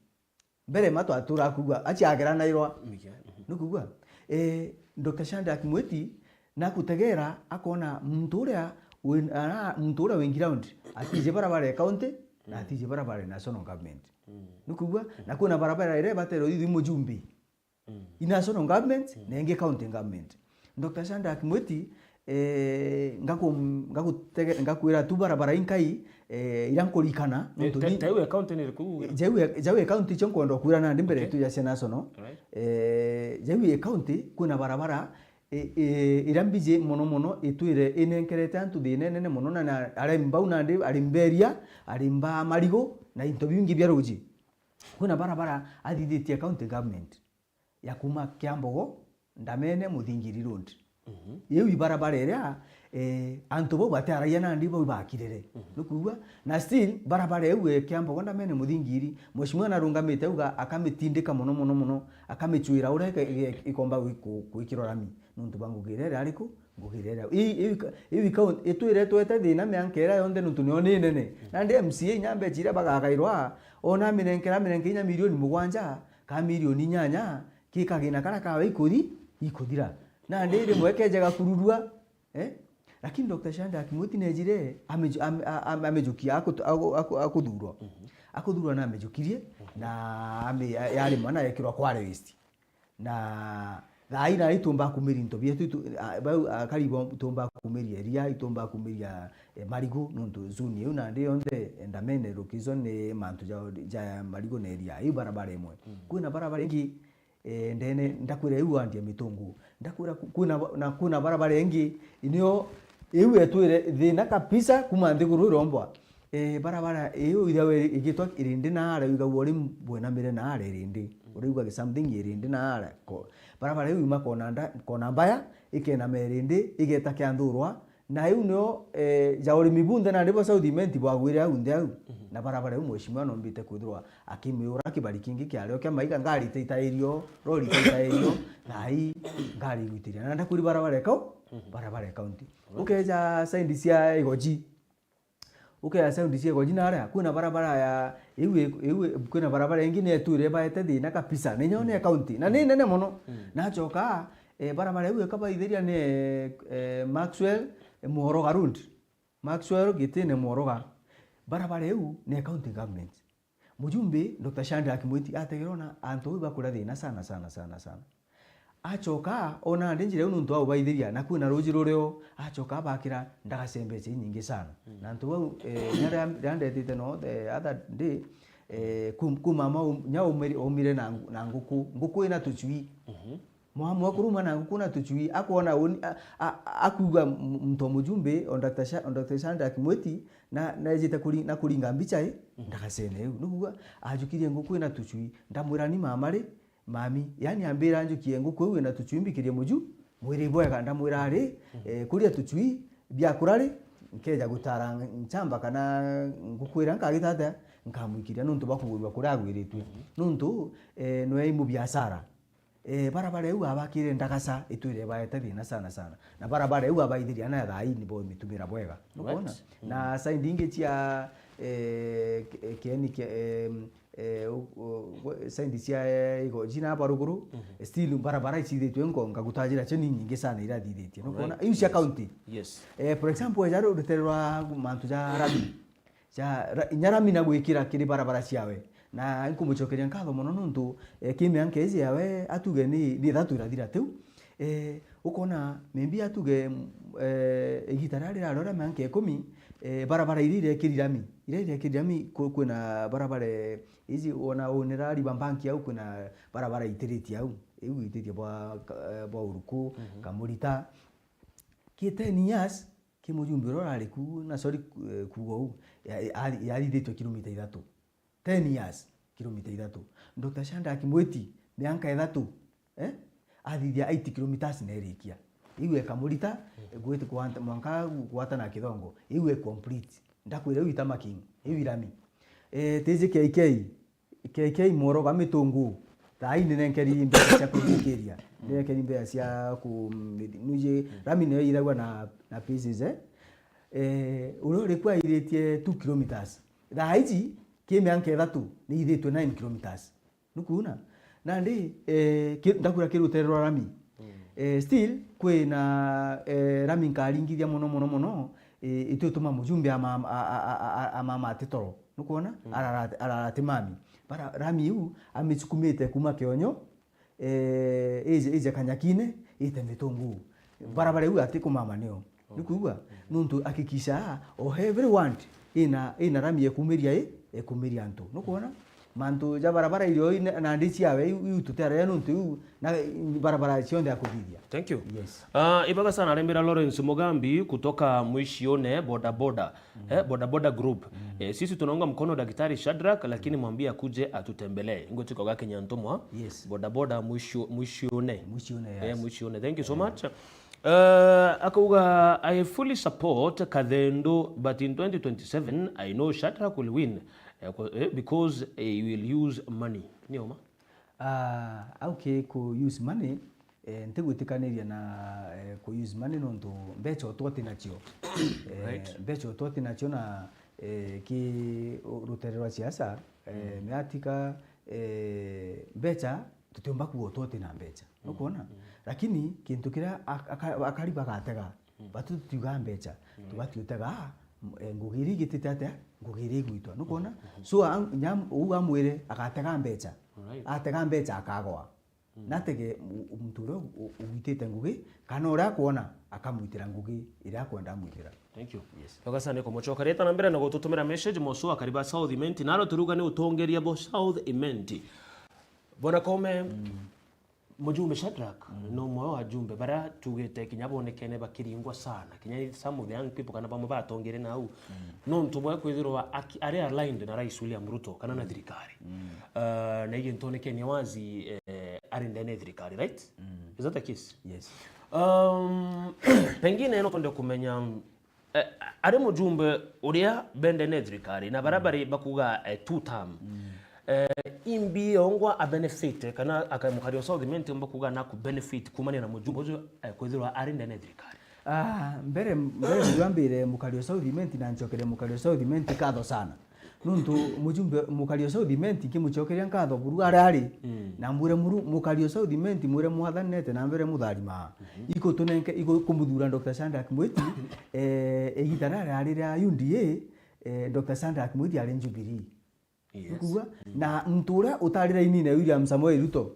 Mbere ma twaturaga kwigua, aciagera nairwa. Nukwigua? Eh, Doctor Shadrack Mwiti, nakutegera, akona muntu uria win-, ara-, muntu uria win ground, atiji barabara ya county, na atiji barabara ya national government. Nukwigua? Na kwina barabara iria ibatere uthithia mujumbe. I national government, na ingi county government. Doctor Shadrack Mwiti, eh, ngaku-, ngakutege-, ngakwira tu barabara inkai, eh, iria nkurikana, nontu ni- Jau e county ni iriku? Jau e, jau e county icio nkwenda kwira nandi mbere tu ya cia national. Right. Eh, jau e county, kwina barabara, eh, eh, iria mbiji mono mono, itwire inenkerete antu thina inene mono, na, na arimi bau nandi, arimi ba iria, arimi ba marigu, na into bingi bia ruji. Kwina barabara athithitie county government ya kuma Kiambogo, Ndamene, Muthingiri Road. Iu i barabara iria, eh, antu bau batiaragia nandi bau bakirire. Nukwigua? Na still, barabara iu e Kiambogo, Ndamene, Muthingiri, mheshimiwa narungamite auga akamitindika mono, mono, mono, akamicwira uria ike-, ike-, ikomba gwi-, ku-, gwikirwa rami. Nontu bwa ngugi iria iri ariku? Ngugi iria iri. Ii, ii, ii, ii, itwire twete thina mianka iria yonthe nontu nio ni nene. Nandi M C A inya mbecha iria bagagairwa, ona aminenkera, aminenke inya milioni mugwanja, ka milioni inyanya, ki kagina karia kawe ikuthi-, ikuthira. Nandi rimwe keja gakururua, eh? Lakini Doctor Shadrack Mwiti nejire, ameju-, ame-, a-, ame-, amejukia aku-, aku-, aku-, akuthurwa. Akuthurwa na amejukirie, na ame-, ya-, yarima na yekirwa Kwale West. Na thaa ii nari tumba kumiri into bietu, itu-, a-, bau akari bo tumba kumiria iria, itumba kumiria, eh, marigu, nontu zone iu nandi yonthe, eh, Ndamene, Rukizo ni mantu ja, ja marigu na iria. Iu barabara imwe. Kwina barabara ingi, eh, ndene, ndakwira iu wandi ya Mitungu. Ndakwira ku-, kwina ba-, na kwina barabara ingi, inio iu etwire thina kabisa kuma nthiguru irombwa. Eh, barabara iu ithawe igitwa irindi naara, igagua uri bwenamire naara irindi. Urigua something irindi naara. Ko-, barabara iu yuma kona nda-, kona mbaya, ikenama irindi, igeta Kianthurwa. Na iu nio, eh, ja urimi bunthe nandi bwa South Imenti bwagwire au nthi au. Na barabara iu mheshimiwa nombite kwithirwa akimiura kibari kingi kiario kia maiga, ngari itaitairio, rori itaitairio, na ai ngari igwitiria. Na ndakwiri barabara ikau, barabara ikaunti. Ukeja side cia Igoji. Ukeja side cia Igoji naria, kwina barabara ya, iu, iu, kwina barabara ingi ni etwire baete thina kabisa. Ni nyo ni county. Na ni nene mono. Nachoka, eh, barabara iu ikabaithiria ni, eh, Maxwell, eh, Mworoga Road. Maxwell Gitine Mworoga. Barabara iu ni county government. Mujumbe, Doctor Shadrack Mwiti, ategerwa na antu bau bakuria thina sana, sana, sana, sana. Acoka, ona nandi njira iu nontu wa ubaithiria, na kwina ruji rurio, acoka abakira ndagaca mbecha inyingi sana. Na antu bau, eh, riria, riria ndetite no, the other day, eh, kum-, kuma mau, nya umiri-, umire na ngu-, na nguku, nguku ina tucui. Mwa-, mwakuruma na nguku na tucui, akwona uni-, a-, a-, a-, akugua m-, muntu o mujumbe, o Doctor Sha-, o Doctor Shadrack Mwiti, na, na ejite kuri-, na kuringa mbicha i, ndagacene iu. Nikuga, ajukirie nguku ina tucui, ndamwira ni mama ri, mami, yani ambira njukie nguku iu ina tucui mbikirie muju, mwiri bwega, ndamwira ari, eh, kuria tucui, biakura ri, nkeja gutara nchamba kana nguku iria nkagita atia, nkamwikiria nontu bwa kugwirua kuria agwiritue. Nontu, eh, nwe i mubiashara. Eh, barabara iu abakire ndagaca itwire baete thina sana sana. Na barabara iu abaithiria na thaa ii nibo mitumira bwega. Nukwona? Right. Na side ingi cia, eh, ki-, kieni kia, em, eh, u-, u-, side cia, eh, Igoji na aba ruguru, still barabara icithitwe nko-, ngagutajira cio ni nyingi sana irathithitie. Nukwona? Right. Iu cia county. Yes. Eh, for example, eja rutere rwa mantu ja rami. Ja, ra-, inya rami na gwikira kiri barabara ciawe. Na nkumucokeria nkatho mono nontu, eh, ki mianka iji yawe atuge ni, ni ithatu irathira tiu. Eh, ukona maybe atuge, mm, eh, igita riria riraroria mianka ikumi, eh, barabara iria irekiri rami. Iria irekiri rami ku-, kwina barabara, eh, iji wona unira River Bank au kwina barabara itiritie au. Iu ititie bwa, eh, bwa Uruku, Kamurita. Ki ten years, ki mujumbe uria urari ku, na sorry, ku-, eh, kuuga uu, ya-, ya-, yarithitwe kilomita ithatu. Ten years, kilomita ithatu. Doctor Shadrack Mwiti, mianka ithatu, eh? Athithia eighty kilometers na irikia. Iu e Kamurita, eh, gwiti kwanta-, mwanka gwatana Kithongo. Iu e complete. Ndakwira iu itamaking, iu irami. Eh, tiji K K, K K Mworoga Mitungu. Thaa ii ninenkeri mbeca cia kuthikiria, ninenkeri mbeca cia ku-, nuiji, rami niyo ithagwa na, na pieces, eh? Eh, uria uri ku aithitie two kilometres. Thaa iji, ki mianka ithatu, ni ithitwe nine kilometres. Nukwona? Nandi, eh, ki-, ndakura ki rutere rwa rami. Eh, still, kwina, eh, rami nkaringithia mono, mono, mono, eh, itutuma mujumbe ama-, a-, a-, a-, a-, amama ati toro. Nukwona? Arara-, arara ati mami. Bara rami iu, amisukumite kuma Kionyo, eh, ije, ije Kanyakine, ite Mitungu. Barabara iu ati kumama nio. Nukwigua? Nuntu hakikisha, o every ward, ina, ina rami ekumiria i, ekumiria antu. Nukwona? Mantu ja barabara irio ine-, nandi ciawe, iu, iu tutiaraya nuntu iu, na barabara cionthe akuthithia. Thank you. Yes. Ah, ibaga sana arembera Lawrence Mugambi kutoka Mwicione boda boda. Eh, boda boda group. Eh, sisi tunaunga mkono Daktari Shadrack, lakini mwambie akuje atutembelee. Ingwetiko gakinya ntumwa. Yes. Boda boda Mwicio-, Mwicione. Mwicione, eh, yes. Mwicione. Thank you so much. Uh, akauga, "I fully support Kathendo, but in twenty twenty-seven, I know Shadrack will win, eh, co-, eh, because he will use money." Ni uma? Ah, au ki ku use money, eh, ntigwitikaniria na, eh, ku use money nontu mbeca utwati nacio. Eh, right. Mbeca utwati nacio na, eh, ki u-, rutere rwa siasa, eh, miatika, eh, mbeca tutiumba kuga utwati na mbeca. Nukwona? Lakini kintu kiria ak-, aka-, akari bagatega, batu tutiuga mbeca, tugatiutega, m-, eh, ngugi iria igitite atia, ngugi iria igwitwa. Nukwona? So, a-, nyam-, uu amwire agatega mbeca. Right. Atega mbeca akagwa. Natege mu-, muntu uria u-, u-, ugwitite ngugi, kana uria akwona akamwitira ngugi iria akwenda amwitira. Thank you. Yes. Togasa ni kumucoka. Reta na mbere na gututumira message, mosu akari ba South Imenti. Naro turuga ni utongeria bo South Imenti. Bona Kome, Mujumbe Shadrack, no umwe wa ajumbe baria tugite kinya bonekene bakiringwa sana. Kinya some of the young people kana bamwe batongere nau. Nontu bwa kwithirwa aki-, ari aligned na Rais William Ruto kana na thirikari. Uh, na igintu onekenie wazi, eh, ari ndene ya thirikari, right? Is that the case? Yes. Um, pengine no twende kumenya, eh, ari mujumbe uria bende ne thirikari na baria bari bakuga, eh, two term. Eh, imbi yongwa a benefit kana aka mukari o South Imenti omba kuga na ku benefit kumania na mujumbe ucio, eh, kwithirwa ari ndene thirikari. Ah, mbere, mbere mujwambire mukari o South Imenti na ncokere mukari o South Imenti nkatho sana. Nuntu mujumbe mukari o South Imenti nkimucokeria nkatho buru aria ari. Na mwire muru, mukari o South Imenti mwire mwathanete na mbere mutharima. Iko tunenke, iko kumuthura Doctor Shadrack Mwiti, eh, igita riria riari ria U D A, eh, Doctor Shadrack Mwiti ari Jubilee. Yes. Ukugua? Na muntu uria utari rainine William Samoei Ruto,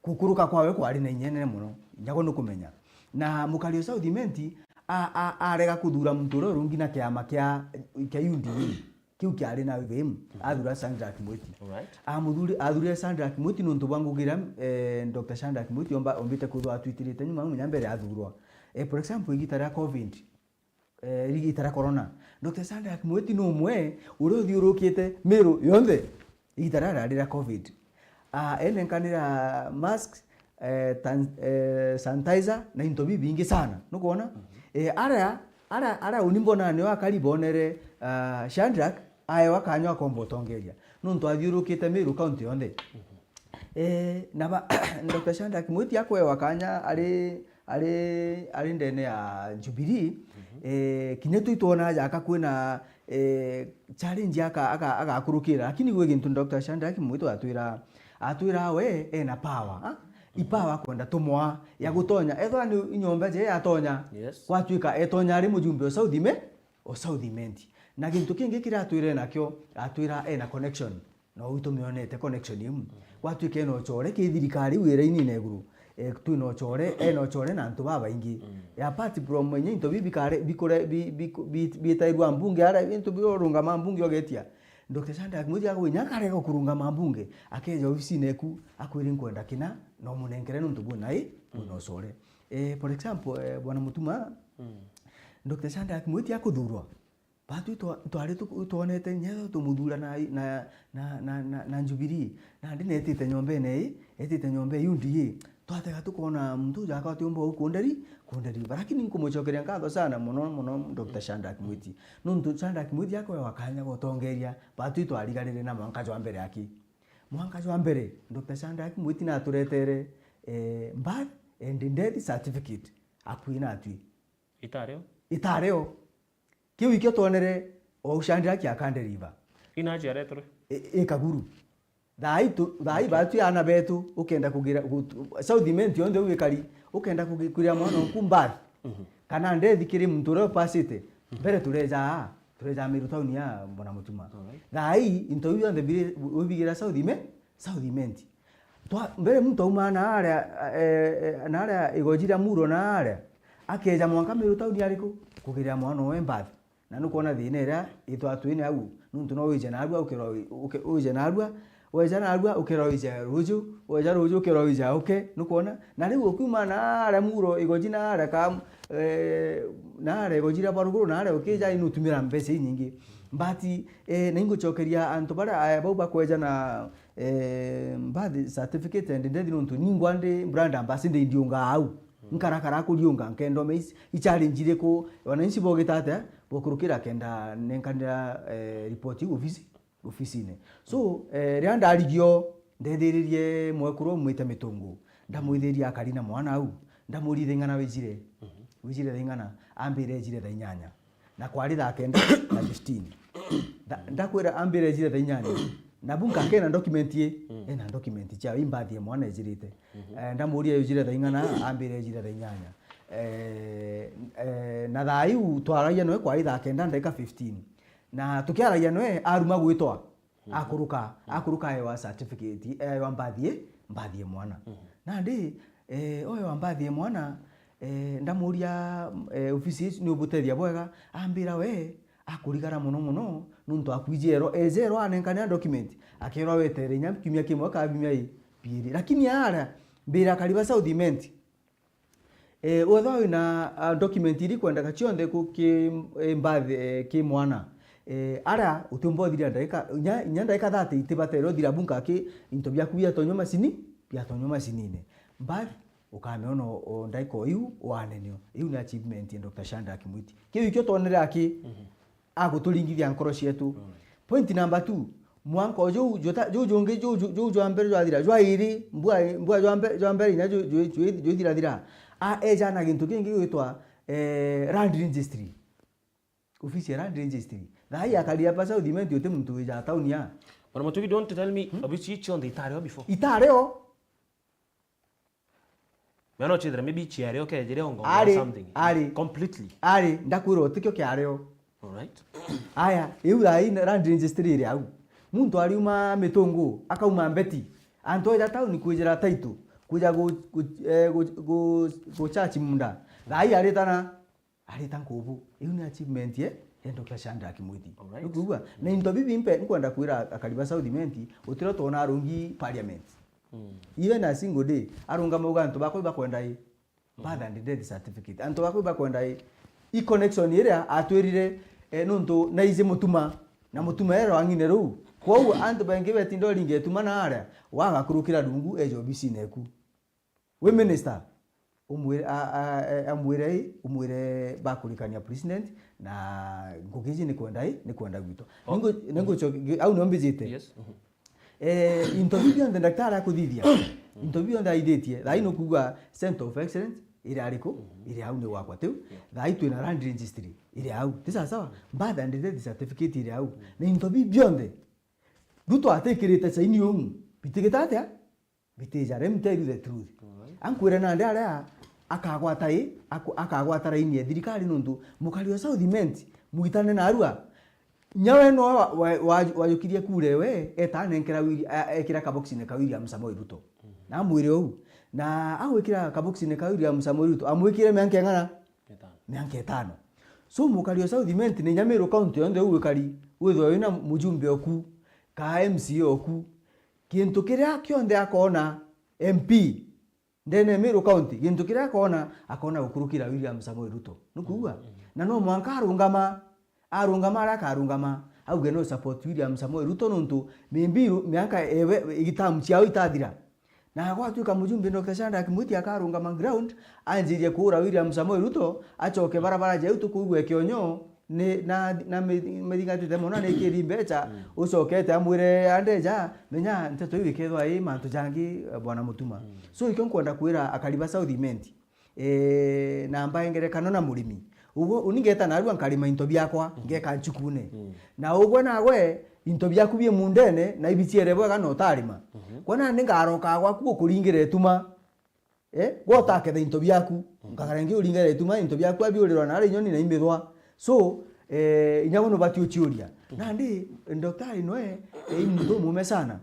gukuruka kwawe kwari na inya inene mono. Nyago nukumenya. Na mukari o South Imenti a, a, arega kuthura muntu uria urungi na kiama kia, kia U D A. Kiu kiari na V M, athura Shadrack Mwiti. Alright. Amuthuri-, athurire Shadrack Mwiti nontu bwa ngugi iria, eh, Doctor Shadrack Mwiti omba-, ombite kwithirwa atwitirite nyuma munya mbere athurwa. Eh, for example, igita ria covid, eh, igita ria corona, Doctor Shadrack Mwiti ni umwe uria uthiurukite Meru yonthe igita riria riari ria covid. Ah, enenkanira mask, eh, tan-, eh, sanitizer na into bibingi sana. Nukwona? Eh, aria, aria, aria uni mbonaa nio akari bonere, ah, Shadrack aewa kanya akomba utongeria. Nontu athiurukite Meru county yonthe. Eh, na ba, Doctor Shadrack Mwiti akwewa kanya ari, ari, ari ndene ya Jubilee, eh, kinya twi twona jaka kwina, eh, challenge aka, aka, agakurukira. Lakini gwi gintu Doctor Shadrack Mwiti atwira, atwira we ena power, ha? I power kwenda tumwa ya gutonya. Ethwa ni nyomba je yatonya. Yes. Gwatwika etonya ari mujumbe o South Ime-, o South Imenti. Na gintu kingi kiria atwire nakio, atwira ena connection. No wi tumionete connection iu. Gwatwika ena ucore ki thirikari iu irainine iguru. E, twina ucore, ena ucore na antu babaingi. E, apart from mwenye into bi bikare, bikure, bi, bi, bi, bitairwa mbunge, ara into biorungama mbunge ogetia. Doctor Shadrack Mwiti agwinya akarega kurungama mbunge, akeja ofisine eku, akwire nkwenda kina, no munenkere nontu bwina i, bwina ucore. E, for example, e, Bwana Mutuma, Doctor Shadrack Mwiti akuthurwa, Batwi twa-, twari tu-, twonete nyetho tumuthura na, na, na, na, na, na Jubilee. Nandi netite nyombene ii, etite nyomba ya U D A. Twatega tukona muntu uju akwa atiumba u kunderi, kunderi. Lakini nkumucokeria nkatho sana mono, mono Doctor Shadrack Mwiti. Nontu Shadrack Mwiti akwewa kanya gotongeria, batwi twarigarire na mwanka jwa mbere aki. Mwanka jwa mbere, Doctor Shadrack Mwiti naturetere, eh, birth and death certificate. Akui natwi. Itareo? Itareo. Kiu ikio twonere o Shadrack akanderiva. Ina aciaretwe? I, i Kaguru. Thaai tu, thaai batwi aana betu, ukenda kugira, gut-, South Imenti yonthe ugikari, ukenda kugi-, kugira mwana oku mbathi. Mhm. Kana ndethi kiri muntu uria upasite. Mhm. Mbere tureja aa, tureja Meru town ya Bwana Mutuma. Alright. Thaai, into biu bionthe biri, ubigira South Ime-, South Imenti. Twa, mbere muntu aumaa na aria, eh, eh, na aria igoji ria Muro na aria, akeja mwanka Meru town ariku, kugiria mwana owe mbathi. Na nukwona thina iria itwatwine au, nuntu no wije narua ukirwa wi-, uke-, wije narua, weja narua ukirwa wije ruju, weja ruju ukirwa wije uke, nukwona? Na riu ukiuma na aria Muro igoji na aria ka, eh, na aria igoji ria baruguru na aria ukija, inutumira mbeca inyingi. But, eh, na ingucokeria antu baria, eh, bau bakweja na, eh, birth certificate and death, nuntu ningwa ndi brand ambassador ndiunga au. Nkarakara kuriunga nkenda ume ici, ichallenge iriku wananchi bogita atia bokurukira kenda nenkanira, eh, report iu ofisi, ofisine. So, eh, riria ndarigio, ndethiririe mwekuru umwite Mitungu, ndamwithiria akari na mwana au, ndamuria thaa ing'ana wijire, wijire thaa ing'ana, ambire ejire thaa inyanya. Na kwari thaa kenda na fifteen. Nda-, ndakwira ambire ejire thaa inyanya. Na bu nkakena document i, ena document ciao, imbathie mwana ejirite. Eh, ndamuria ejire thaa ing'ana, ambire ejire thaa inyanya. Eh, eh, na thaa iu twaragia noe kwari thaa kenda ndagika fifteen. Na tukiaragia noe aruma gwitwa, akuruka, akuruka ewa certificate, ewa mbathie, mbathie mwana. Nandi, eh, oewa mbathie mwana, eh, ndamuria, eh, ofisi ici ni ubutethia bwega, ambira we, akurigara mono mono, nuntu akwijirwa, ejerwa anenkane document, akerwa wetere inya kiumia kimwe kana biumia i-, biiri. Lakini aria, mbira akari ba South Imenti, eh, wethwa wina, ah, document iri kwendeka cionthe ku-, ki, eh, mbathi, eh, ki mwana. Eh, aria utiumba uthiria ndagika, inya, inya ndagika thirty itibatere uthira bunka ki into biaku biatonywa macini, biatonywa macinine. Mbathi, ukamiona o, o ndaika o iu, wanenio. Iu ni achievement ya Doctor Shadrack Mwiti. Kiu ikio twonere aki, aguturingithia nkoro cietu. Point number two, mwanka o juu, juta-, juu jungi, juu, juu, juu jwa mbere jwathira, jwa iri, mbua, mbua jwa mbe-, jwa mbere inya ju-, ju-, ju-, juithirathira. A, eja na gintu kingi gwitwa, eh, land registry. Ofisi ya land registry. Thaa ii akari apa South Imenti uti muntu wija town ya. Bwana Mutugi, don't tell me, ofisi ii cionthe itari o before. Itari o. Mea no chithira maybe chiari o kejire ongo or ari, something. Ari. Completely. Ari, ndakwira utikio kiari o. Alright. Aya, iu thaa ii land registry iri au. Muntu ariuma Mitungu, akauma Mbeti. Antu eja town kwijira title, kuja gu-, gu-, eh, gu-, gu-, gu-charge munda. Thaa ii aritana. Arita nkubu. Iu ni achievement ye, ya Doctor Shadrack Mwiti. Alright. Nukwigua? Na into bibi mpe, nkwenda kwira akari ba South Imenti, utiro twona arungi parliament. Mm. Even a single day, arungama uga antu bakwa ibakwenda i. Birth and death certificate. Antu bakwa ibakwenda i. I connection iria atwirire, eh, nuntu naiji Mutuma. Na Mutuma ero ang'ine ruu. Kwou antu baingi betinda uringa ituma na aria, wagakurukira rungu eja obisine eku. Wi minister, umwire, a, a, a, amwire i, umwire bakurikania president, na ngugi iji ni kwenda i, ni kwenda gwitwa. Oh. Ningu-, ningucoki-, au nio mbijite. Yes. Mhm. Eh, into biu bionthe ndaktari akuthithia, into biu bionthe aithitie, thaa ii nukuuga Center of Excellence iri ariku? Mhm. Iri au ni gwakwa tiu. Yeah. Thaa ii twina land registry iri au. Ti sawa sawa? Birth and death certificate iri au. Mhm. Na into biu bionthe, Ruto atikirite saini umu, bitigita atia? Bitija, let me tell you the truth. Alright. Ankwire nandi aria akagwata i, aku-, akagwata raini ya thirikari nuntu mukari o South Imenti, mwitane narua. Nyawe no wa-, wa-, wa-, wajukirie kura ewe, eta anenkera Willi-, a-, ekira kaboxine ka William Samoei Ruto. Mhm. Na amwire uu. Na agwikira kaboxine ka William Samoei Ruto, amwikire mianka ing'ana? Itano. Mianka itano. So mukari o South Imenti ni Nyamiru County yonthe uu wikari, withwe wina mujumbe oku, ka M C A oku, Gintu kiria kionthe akoona M P ndene ya Meru County, gintu kiria akoona, akoona gukurukira William Samoei Ruto. Nukwigua? Mm, mm. Na no mwanka arungama, arungama aria akarungama, auge no support William Samoei Ruto nuntu maybe ru-, miaka ewe, igitamu ciao itathira. Na agwatuika mujumbe Doctor Shadrack Mwiti akarungama ground, anjirie kuura William Samoei Ruto, acoke barabara jau tukwigua Kionyo, ni, na, na mi-, mithingatite mono, na nikiri mbeca, ucokete amwire, "Andeja, menya nteto iu ikethwa i mantu jangi, eh, Bwana Mutuma." So, ikio nkwenda kwira akari ba South Imenti, eh, na mbae ngerekano na murimi. Uguo, uni ngeta narua nkarima into biakwa, ngeka nchukune. Na uguo nagwe, into biaku bi mundene, na ibiciere bwega na utarima. Kwa nandi ngaroka gwaku gukuringire ituma. Eh, gwe utaketha into biaku. Nkagara ngi uringire ituma, into biaku abiurirwa na ari inyoni na imithwa. So, eh, inya gwe nubati uciuria. Nandi, Daktari Noe, eh, i muntu umume sana.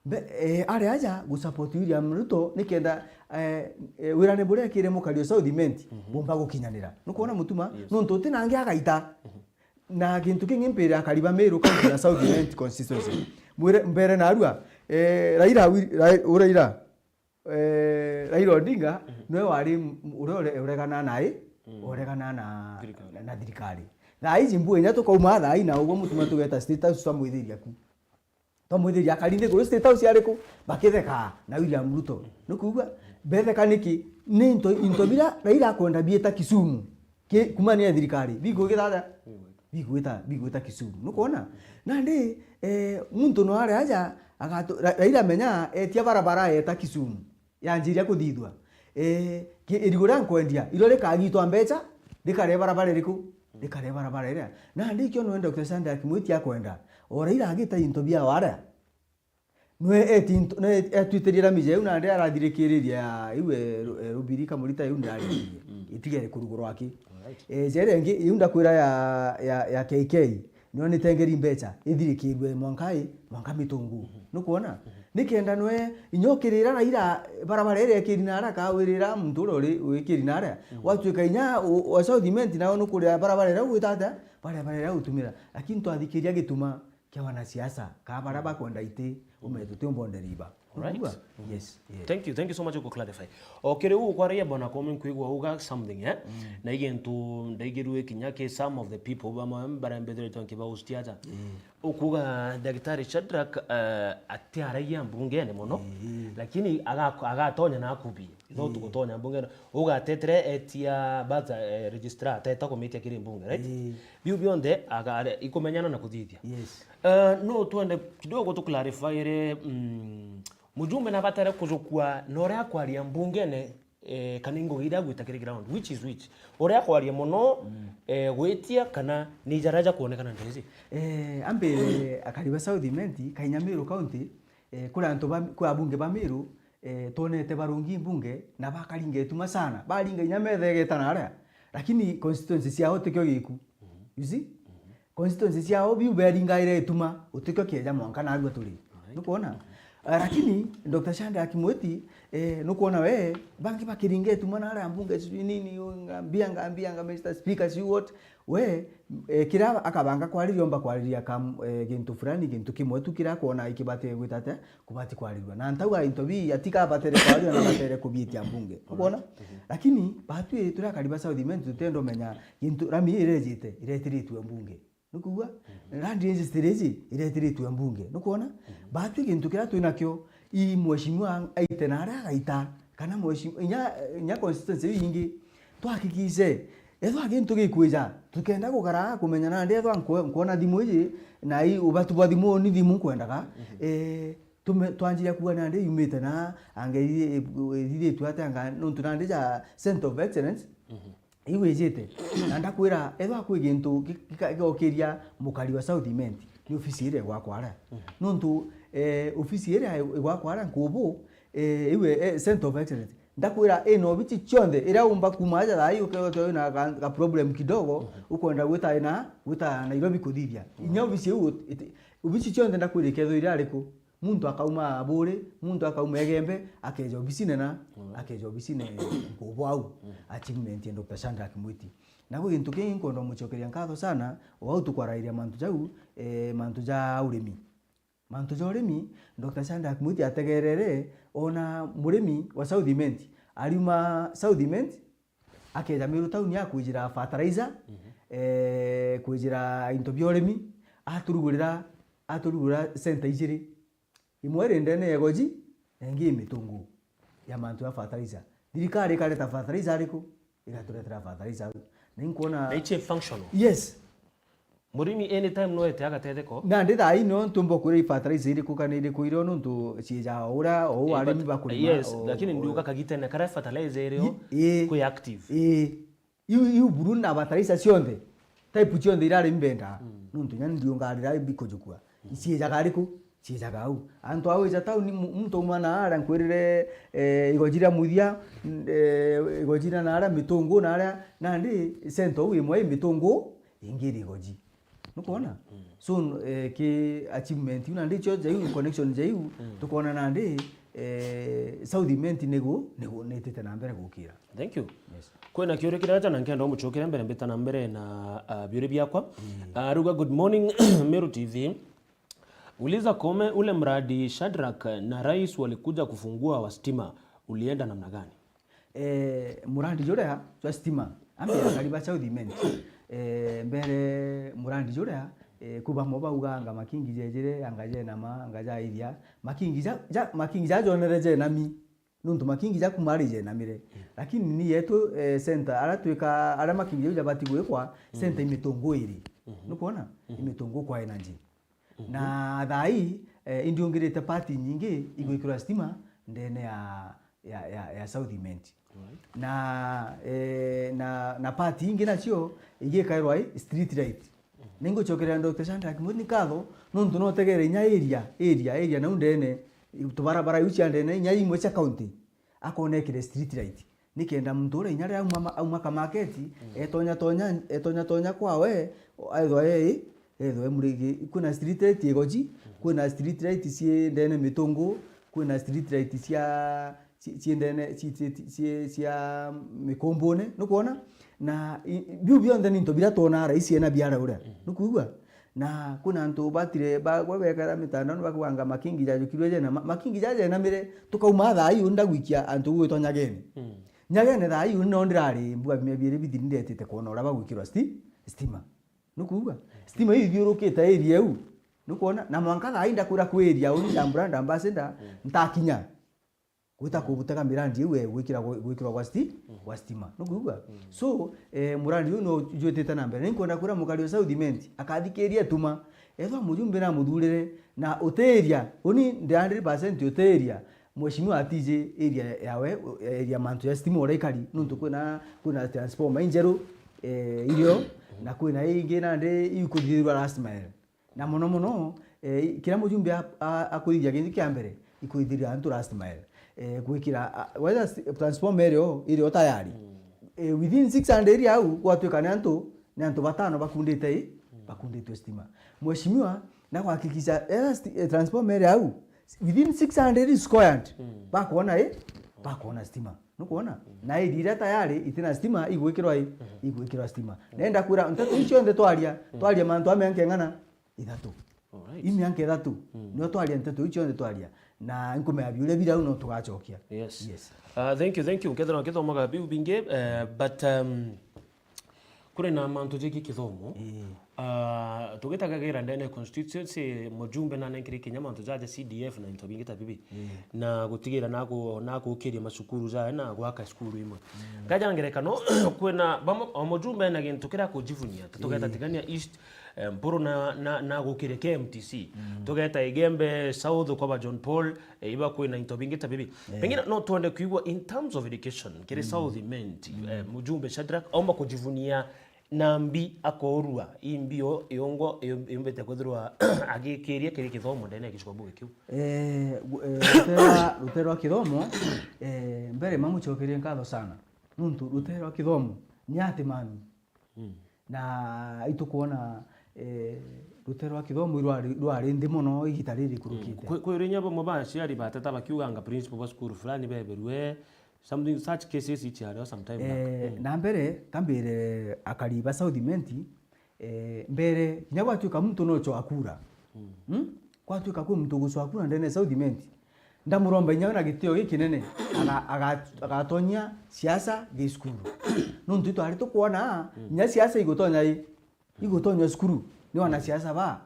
Mbe, eh, ari aja gu support William Ruto, nikenda, eh, eh, wirane buria ekire mukari o South Imenti, bumba gukinyanira. Nukwona Mutuma? Nuntu uti nangi agaita. Na gintu kingi mpire akari ba Meru County na South Imenti constituency. Mwire, mbere narua, eh, Raila, Wil-, Ra-, u Raila, eh, Raila Odinga, niwe wari m-, uria ure-, uregana na i, uregana na, na thirikari. Thaa iji mbu inya tukauma thaa ina uguo Mutuma tugeta State House twamwithiria ku. Twamwithiria akari nthiguru State House ariku? Bakitheka na William Ruto. Nukwigua? Betheka niki? Ni into, into bira Raila akwenda biita Kisumu. Ki-, kuma ni ya thirikari. Bigwita atia? Bigwita, bigwita Kisumu. Nukwona? Nandi, eh, muntu no ari aja, agatu-, Ra-, Raila menya etia barabara eta Kisumu. Yanjiria kuthithua. Eh, ki-, irigu ria nkwendia, iro rikagitwa mbeca, rikare barabara iriku? Rikare barabara iria. Nandi ikio nwe Doctor Shadrack Mwiti akwenda. O Raila agita into bia waria. Nwe eti into, nwe etwitirie rami jeu nandi arathirikiriria iu e ru-, e rubiri kamurita iu ndiraririe. Itigere kurugurwa aki. Eh, jere ingi, iu ndakwira ya, ya, ya K K. Nio nitengeri mbeca, ithirikirwe mwanka i, mwanka mitungu. Nukwona? Nikenda nwe, inya ukirira Raila, barabara iria ikiri na haraka, wirira muntu uria uri, wikiri na haraka. Gwatuika inya u-, wa South Imenti nao nukurira barabara iria ugwita atia? Barabara iria utumira. Lakini twathikiria gituma kia wanasiasa, ka baria bakwenda iti, ume tutiumba nderiba. Alright. Nukwigua? Yes, yes. Thank you, thank you so much for clarify. O kiri u kwaragia Bwana Koome nkwigua uga something, eh? Na igintu ndaigirue kinya ki some of the people bamwe barembethiritwe nkiba host aja. Ukuga Daktari Shadrack, eh, atiaragia mbungene mono, lakini aga-, agatonya na akubie. No tugutonya mbungene. Ugatetere etia bata, eh, registrar, ateta kumitia kiri mbunge, right? Biu bionthe aga-, are-, ikumenyana na kuthithia. Yes. Eh, no twende kidogo tu clarify ire, mm, mujumbe nabatere kujukua na uria akwaria mbungene, eh, kana i ngugi iria agwita kiri ground, which is which? Uria akwaria mono, eh, gwitia kana ni jaria jakwonekana ndiji? Eh, ambire akari ba South Imenti, Kainya Meru County, eh, kuri antu ba, kuri abunge ba Meru, eh, twonete barungi mbunge na bakaringa ituma sana. Baringa inya methegeta na aria. Lakini constituency ciao tikio giku. You see? Constituency ciao biu beringaire ituma, utikio kieja mwanka narua turi. Nukwona? Ah, lakini Doctor Shadrack Mwiti, eh, nukwona we, bangi bakiringa ituma na aria mbunge sijui nini, ngambia, ngambia, nga Mister Speaker, sijui what. We, eh, kiria akabanga kwariria, omba kwariria kam-, eh, gintu fulani, gintu kimwe tu kiria akwona ikibate gwita atia, kubati kwarirua. Na ntauga into bi, atika abatere kwarirua na abatere kubitia mbunge. Ukwona? Lakini, batwi turi akari ba South Imenti tutenda umenya gintu rami irejite, iretiritue mbunge. Nukwigua? Land registry iji iretiritue mbunge. Nukwona? Batwi gintu kiria twinakio, i mheshimiwa aite na aria agaita, kana mheshimiwa, inya, inya constituency iu ingi, twahakikishe, ethwa gintu gikwija, tukenda gukara kumenya nandi ethwa nkwe-, nkwona thimu iji, na i ubatu bwa thimu ni thimu nkwendaga, eh, tume-, twanjiria kuuga nandi yumite na, anga iri-, ithithitue atia, anga nontu nandi ja Center of Excellence, iu ijite. Na ndakwira, ethwa kwi gintu gi-, gika-, gigokiria mukari wa South Imenti, ni ofisi iria igwakwa aria. Nontu, eh, ofisi iria igwakwa aria nkubu, eh, iu, eh, Center of Excellence, ndakwira, ina obici cionthe iria umba kuuma aja thaa hii, ukethirwa wina ga, ga problem kidogo, ukwenda gwita ina, gwita Nairobi kuthithia. Inya obici iu, iti-, obici cionthe ndakwira ikethirwa iri ariku? Muntu akauma Buri, muntu akauma Igembe, akeja obisine na, akeja obisine nkubu au, achievement ya Doctor Shadrack Mwiti. Na gwi gintu kingi nkwenda umucokeria nkatho sana, o au tukwarairia mantu jau, eh, mantu ja urimi. Mantu ja urimi, Doctor Shadrack Mwiti ategerere, ona murimi wa South Imenti, ariuma South Imenti, akeja Meru town ya kwijira fertilizer, eh, kwijira into bia urimi, aturugurira, aturugurira center ijiri. Imwe iri ndene ya Igoji, na ingi i Mitungu ya mantu ya fertilizer. Thirikari ikareta fertilizer ariku? Igaturetera fertilizer au. Na inkwona. Na ichi functional? Yes. Murimi anytime no ete agatetheko. Nandi thaa ii no ntumba kwira i fertilizer iriku kana iriku irio nontu ciija o uria o u arimi bakurima. Yes, o, lakini o, ndiuga kagitene karia fertilizer irio i, i, kwi active. Ii. Iu, iu buru na fertilizer cionthe, type cionthe iria arimi bendaa. Mm. Nontu inya ndiungarira bikujukua. Mm. Iciijaga riku? Ciijaga au. Antu a gwija tauni, mu-, muntu auma na aria nkwirire, eh, igoji ria muthia, eh, igoji ria na aria mitungu na aria, nandi center au imwe i mitungu, ingi iri igoji. Nukwona? Mm. So, eh, ki achievement iu nandi icio jaiu, connection jaiu, mm, tukwona nandi, eh, South Imenti nigu, nigu nitite na mbere gukira. Thank you. Yes. Kwina kiuria kiraja na nkenda umucokere mbere mbita na mbere na, ah, biuria biakwa. Mm. Ah, ruga, "Good morning, Meru T V. Uliza Kome, ule mradi Shadrack na rais walikuja kufungua wa stima, ulienda namna gani?" Eh, murandi juria jwa stima, ambe akari ba South Imenti. Eh, mbere murandi juria, eh, ku bamwe bauga anga makingi jejire, anga jenama, anga jaithia. Makingi ja, ja, makingi ja jonere jenami. Nontu makingi ja kuma ari jenamire. Mm. Lakini ni yetu, eh, center, aria twika, aria makingi jau jabati gwikwa, center, mm, imitungu iri. Mhm. Nukwona? Mhm. Imitungu kwa energy. Mhm. Na thaa ii, eh, indiungirite part inyingi igwikirwa stima ndene ya, ya, ya, ya South Imenti. Right. Na, eh, na, na part ingi nacio igikairwa i street light. Mhm. Ningucokeria Doctor Shadrack Mwini nkatho, nontu no utegere inya area, area, area nau ndene, tubarabara iu cia ndene, inya imwe cia county, akonekire street light. Nikenda muntu uria inya riria auma ma-, auma ka market, mm, etonya tonya, etonya tonya kwawe, ethwa e, ethwa e murigi, kwina street light igoji, mm, kwina street light cii ndene mitungu, kwina street light cia, ci-, cii ndene, ci-, ci-, ci-, cia mikumbune, nukwona? Na i-, i-, biu bionthe ni into biria twonaa raisi ena biara uria. Mm. Nukwigua? Na kwina antu batire, ba-, ba-, bekara mitandaoni bakuga anga makingi jajukirwe jena, ma-, makingi jajenamire, tukauma thaa ii uni ndagwikia antu gwitwa Nyagene. Mm. Nyagene thaa ii uni no ndirari mbua mia biiri bithiri ndetite kwona uria bagwikirwa sti-, stima. Nukwigua? Stima iu ithiurukite area iu. Nukwona? Na mwanka thaa ii ndakwira kwi area uni ndambura ndambasenda, mm, ntakinya. Gwita, mm, kubutega mirandi iu, eh, gwikira, gwikirwa gwa sti-, mm, gwa stima. Nukwigua? Mm. So, eh, murandi uyu no ujwitite na mbere. Ninkwenda kwira mukari wa South Imenti akathikiria tuma. Ethwa mujumbe na muthurire na utiria, uni ndi hundred percent utiria, mheshimiwa atiji area yawe, area mantu ya stima uria ikari, nontu kwina, kwina transformer injeru, eh, irio, mm, na kwina ingi nandi ikuthithirwa last mile. Na mono mono, eh, kiria mujumbe a-, a-, akwithithia kintu kia mbere, ikwithiria antu last mile. Eh, gwikira, a, whether s-, transformer irio, irio tayari. Mm. Eh, within six hundred au, gwatuika ni antu, ni antu batano bakundite i, mm, bakunditwe stima. Mheshimiwa, na kuhakikisha, eh, sti-, eh, transformer irio au, within six hundred squared, mm, bakwona i, bakwona stima. Nukwona? Mm. Na area iria tayari, itina stima, igwikirwa i, mhm, igwikirwa stima. Mm. Nenda kwira, nteto icio nthe twaria, mm, twaria mantu a mianka ing'ana? Ithatu. Alright. I mianka ithatu, mm, nio twaria nteto icio nthe twaria. Na nkumea biuria birau no tugacokia. Yes. Yes. Uh, thank you, thank you. Nkethira nkithomaga biu bingi, eh, but, um, kuri na mantu jegi kithomo. Ii. Uh, tugitagagira ndene constituency, mujumbe na nenkire kinya mantu jaja C D F na into bingi ta bibi. Ii. Na gutigira na ku-, na kukiria macukuru jaya na gwaka cukuru imwe. Mm. Ngaja ngerekano, kwina bamwe, o mujumbe ena gintu kiria kujivunia. Tugeta, ii, Tigania East, eh, Mpuru na, na, na gukiria K M T C. Mm. Tugeta Igembe South kwa ba John Paul, eh, iba kwina into bingi ta bibi. Eh. Pengine no twende kwigua in terms of education, kiri, mm, South Imenti, mm, eh, mujumbe Shadrack, aumba kujivunia na mbi akorua, i mbi yo, yongwa, yo-, yumbite kwithirwa agikiria kiri kithomo ndene ya gicigo bunge kiu. Eh, gu-, eh, rute rwa, rute rwa kithomo, eh, mbere mamucokerie nkatho sana. Nontu rute rwa kithomo ni ati mami. Mm. Na itukwona, eh, rute rwa kithomo rwari, rwari nthi mono igita riri, mm, kurukite. Kwi, kwi rinya bamwe ba aciari bateta bakiuganga principal ba cukuru fulani beberwe, something, such cases ichiario some time back. Eh, mm, na mbere, kambire akari ba South Imenti, eh, mbere, kinya gwatuika muntu no cho akura. Mm. Mm? Gwatuika kwi muntu ugucwa akura ndene ya South Imenti, ndamuromba inya we na gitio gikinene, aga-, aga-, agatonyia siasa gi cukuru. Nontu itwari tukwona, mm, inya siasa igutonya i, igutonya cukuru, ni wanasiasa ba.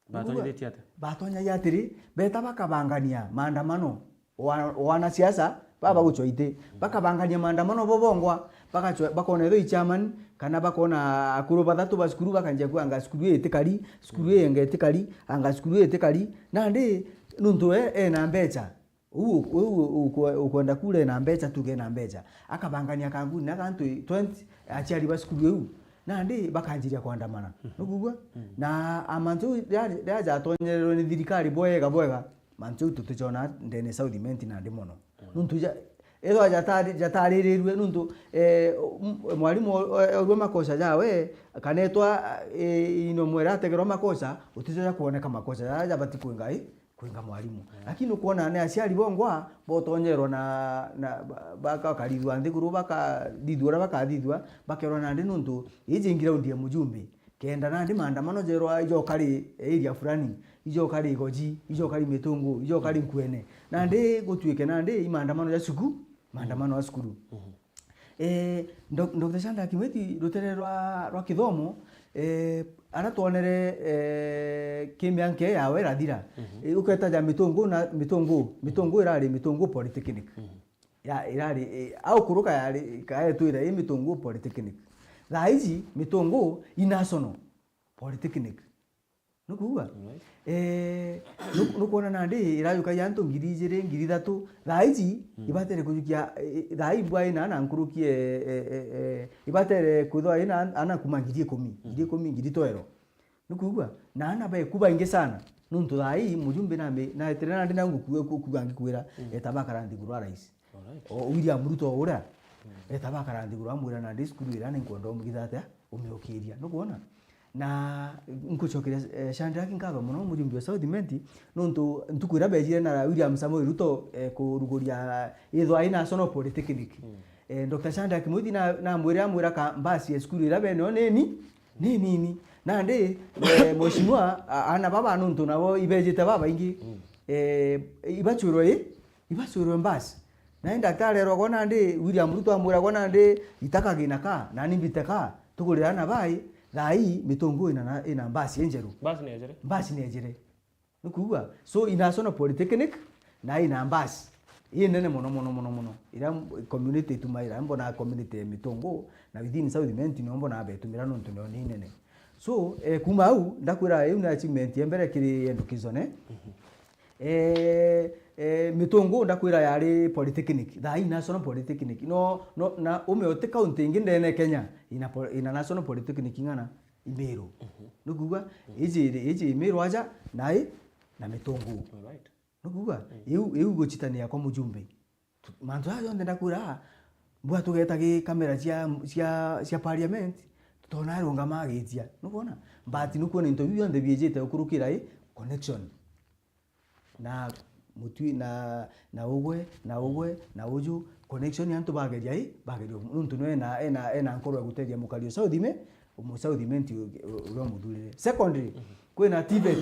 Batonyirie ati? Batonyagia atiri, beta bakabangania maandamano, wa-, wanasiasa Baba gucwa iti. Bakabangania maandamano bo bongwa. Bakacwa-, bakona ethwa i chairman, kana bakona akuru bathatu ba cukuru, bakanjia kuuga, "Anga cukuru ii itikari, cukuru ii yenga itikari, anga cukuru ii itikari." Nandi, nuntu we ena mbecha. Uu, uu, ukwe-, ukwenda kura ena mbecha, tuge ena mbecha. Akabangania kanguni na gantu twenty, aciari ba cukuru iu. Nandi, bakanjiria kwandamana. Nukwigua? Na amantu jau riria, riria jatonyererwe ni thirikari bwega bwega, mantu jau tuticona ndene South Imenti nandi mono. Nuntu ja-, ethwa jatari-, jataririrue nuntu, eh, m-, mwarimu o-, o-, orua makosa jawe, kana etwa, eh, ino mwera ategerwa makosa, uticoja kwoneka makosa jaria jabati kwinga i, kwinga mwarimu. Lakini ukwona ni aciari bongwa, botonyerwa na, na ba-, bakakarithua nthiguru, bakathithua uria bakathithua, bakerwa nandi nuntu iji ground ya mujumbe. Kenda nandi maandamano jerwa ijoka ri area fulani, ijoka ri Igoji, ijoka ri Mitungu, ijoka ri Nkuene. Nandi gutuike nandi i maandamano ja cukuru, maandamano ja cukuru. Eh, Doc-, Doctor Shadrack Mwiti, rutere rwa, rwa kithomo, eh, aria twonere, eh, ki mianka ii yawe irathira. Eh, uketa ja Mitungu na Mitungu, Mitungu irari Mitungu Polytechnic. Ya, irari, eh, au kuruka yari, kaetwira i Mitungu Polytechnic. Thaa iji, Mitungu i National Polytechnic. Nukwigua? Eh, nu-, nukwona nandi irajuka ya antu ngiri ijiri, ngiri ithatu. Thaa iji, ibatere kujukia, eh, thaa ii mbwa ina ana nkuruki, eh, eh, eh, eh, ibatere kwithwa ina an-, ana kuma ngiri ikumi, ngiri ikumi, ngiri twero. Nukwigua? Na ana beku baingi sana. Nuntu thaa ii mujumbe nami-, naetire nandi nau nguku-, ku-, kuga ngikwira, eta bakara nthiguru a rais. O William Ruto uria, eta bakara nthiguru amwira nandi cukuru iria ninkwenda umugitha atia, umiukiria. Nukwona? Na nkucokeria, eh, Shadrack nkatho mono mujumbe wa South Imenti, nuntu ntuku iria bejire na William Samoei Ruto, eh, kuruguria ithwa i National Polytechnic. Eh, Doctor Shadrack Mwiti na, namwire amwira ka mbasi ya cukuru iria beneo ni ni, ni nini. Nandi, eh, mheshimiwa, a-, ana baba nuntu nabo ibejite babaingi. Eh, ibachwirwe i, ibachwirwe mbasi. Na i daktari eragwa nandi, William Ruto amwiragwa nandi, "Ita kagina ka, nani mbite ka, tugurire ana bai, thaa ii Mitungu ina na, ina mbasi injeru." Mbasi ni ejere? Mbasi ni ejere. Nukwigua? So, i National Polytechnic, na ina mbasi inene mono, mono, mono, mono. Iria community itumaira, mbona community ya Mitungu, na within South Imenti nio mbona betumira nontu nio ni inene. So, eh, kuma au, ndakwira iu ni achievement ya mbere kiri education, eh? Eh, eh, Mitungu ndakwira yari polytechnic, thaa ii National Polytechnic. No, no, na ume uti county ingi ndene Kenya ina po-, ina National Polytechnic ing'ana? Imiru. Nukwigua? Iji iri, iji Imiru aja, na i, na Mitungu. Alright. Nukwigua? Iu, iu guchitania kwa mujumbe. Tu-, mantu aya jonthe ndakwira, mbwa tugeta gi kamera cia, cia, cia parliament, tutona arungama agitia. Nukwona? But nukwona into biu bionthe biijite ukurukira i connection. Na mutwi, na, na ugwe, na ugwe, na uju, connection ya antu bageria i, bageria u-, nuntu nwe ena, ena, ena nkoro ya gutethia mukari o South Ime, mu South Imenti u-, u-, uria umuthurire. Secondly, kwina TVET,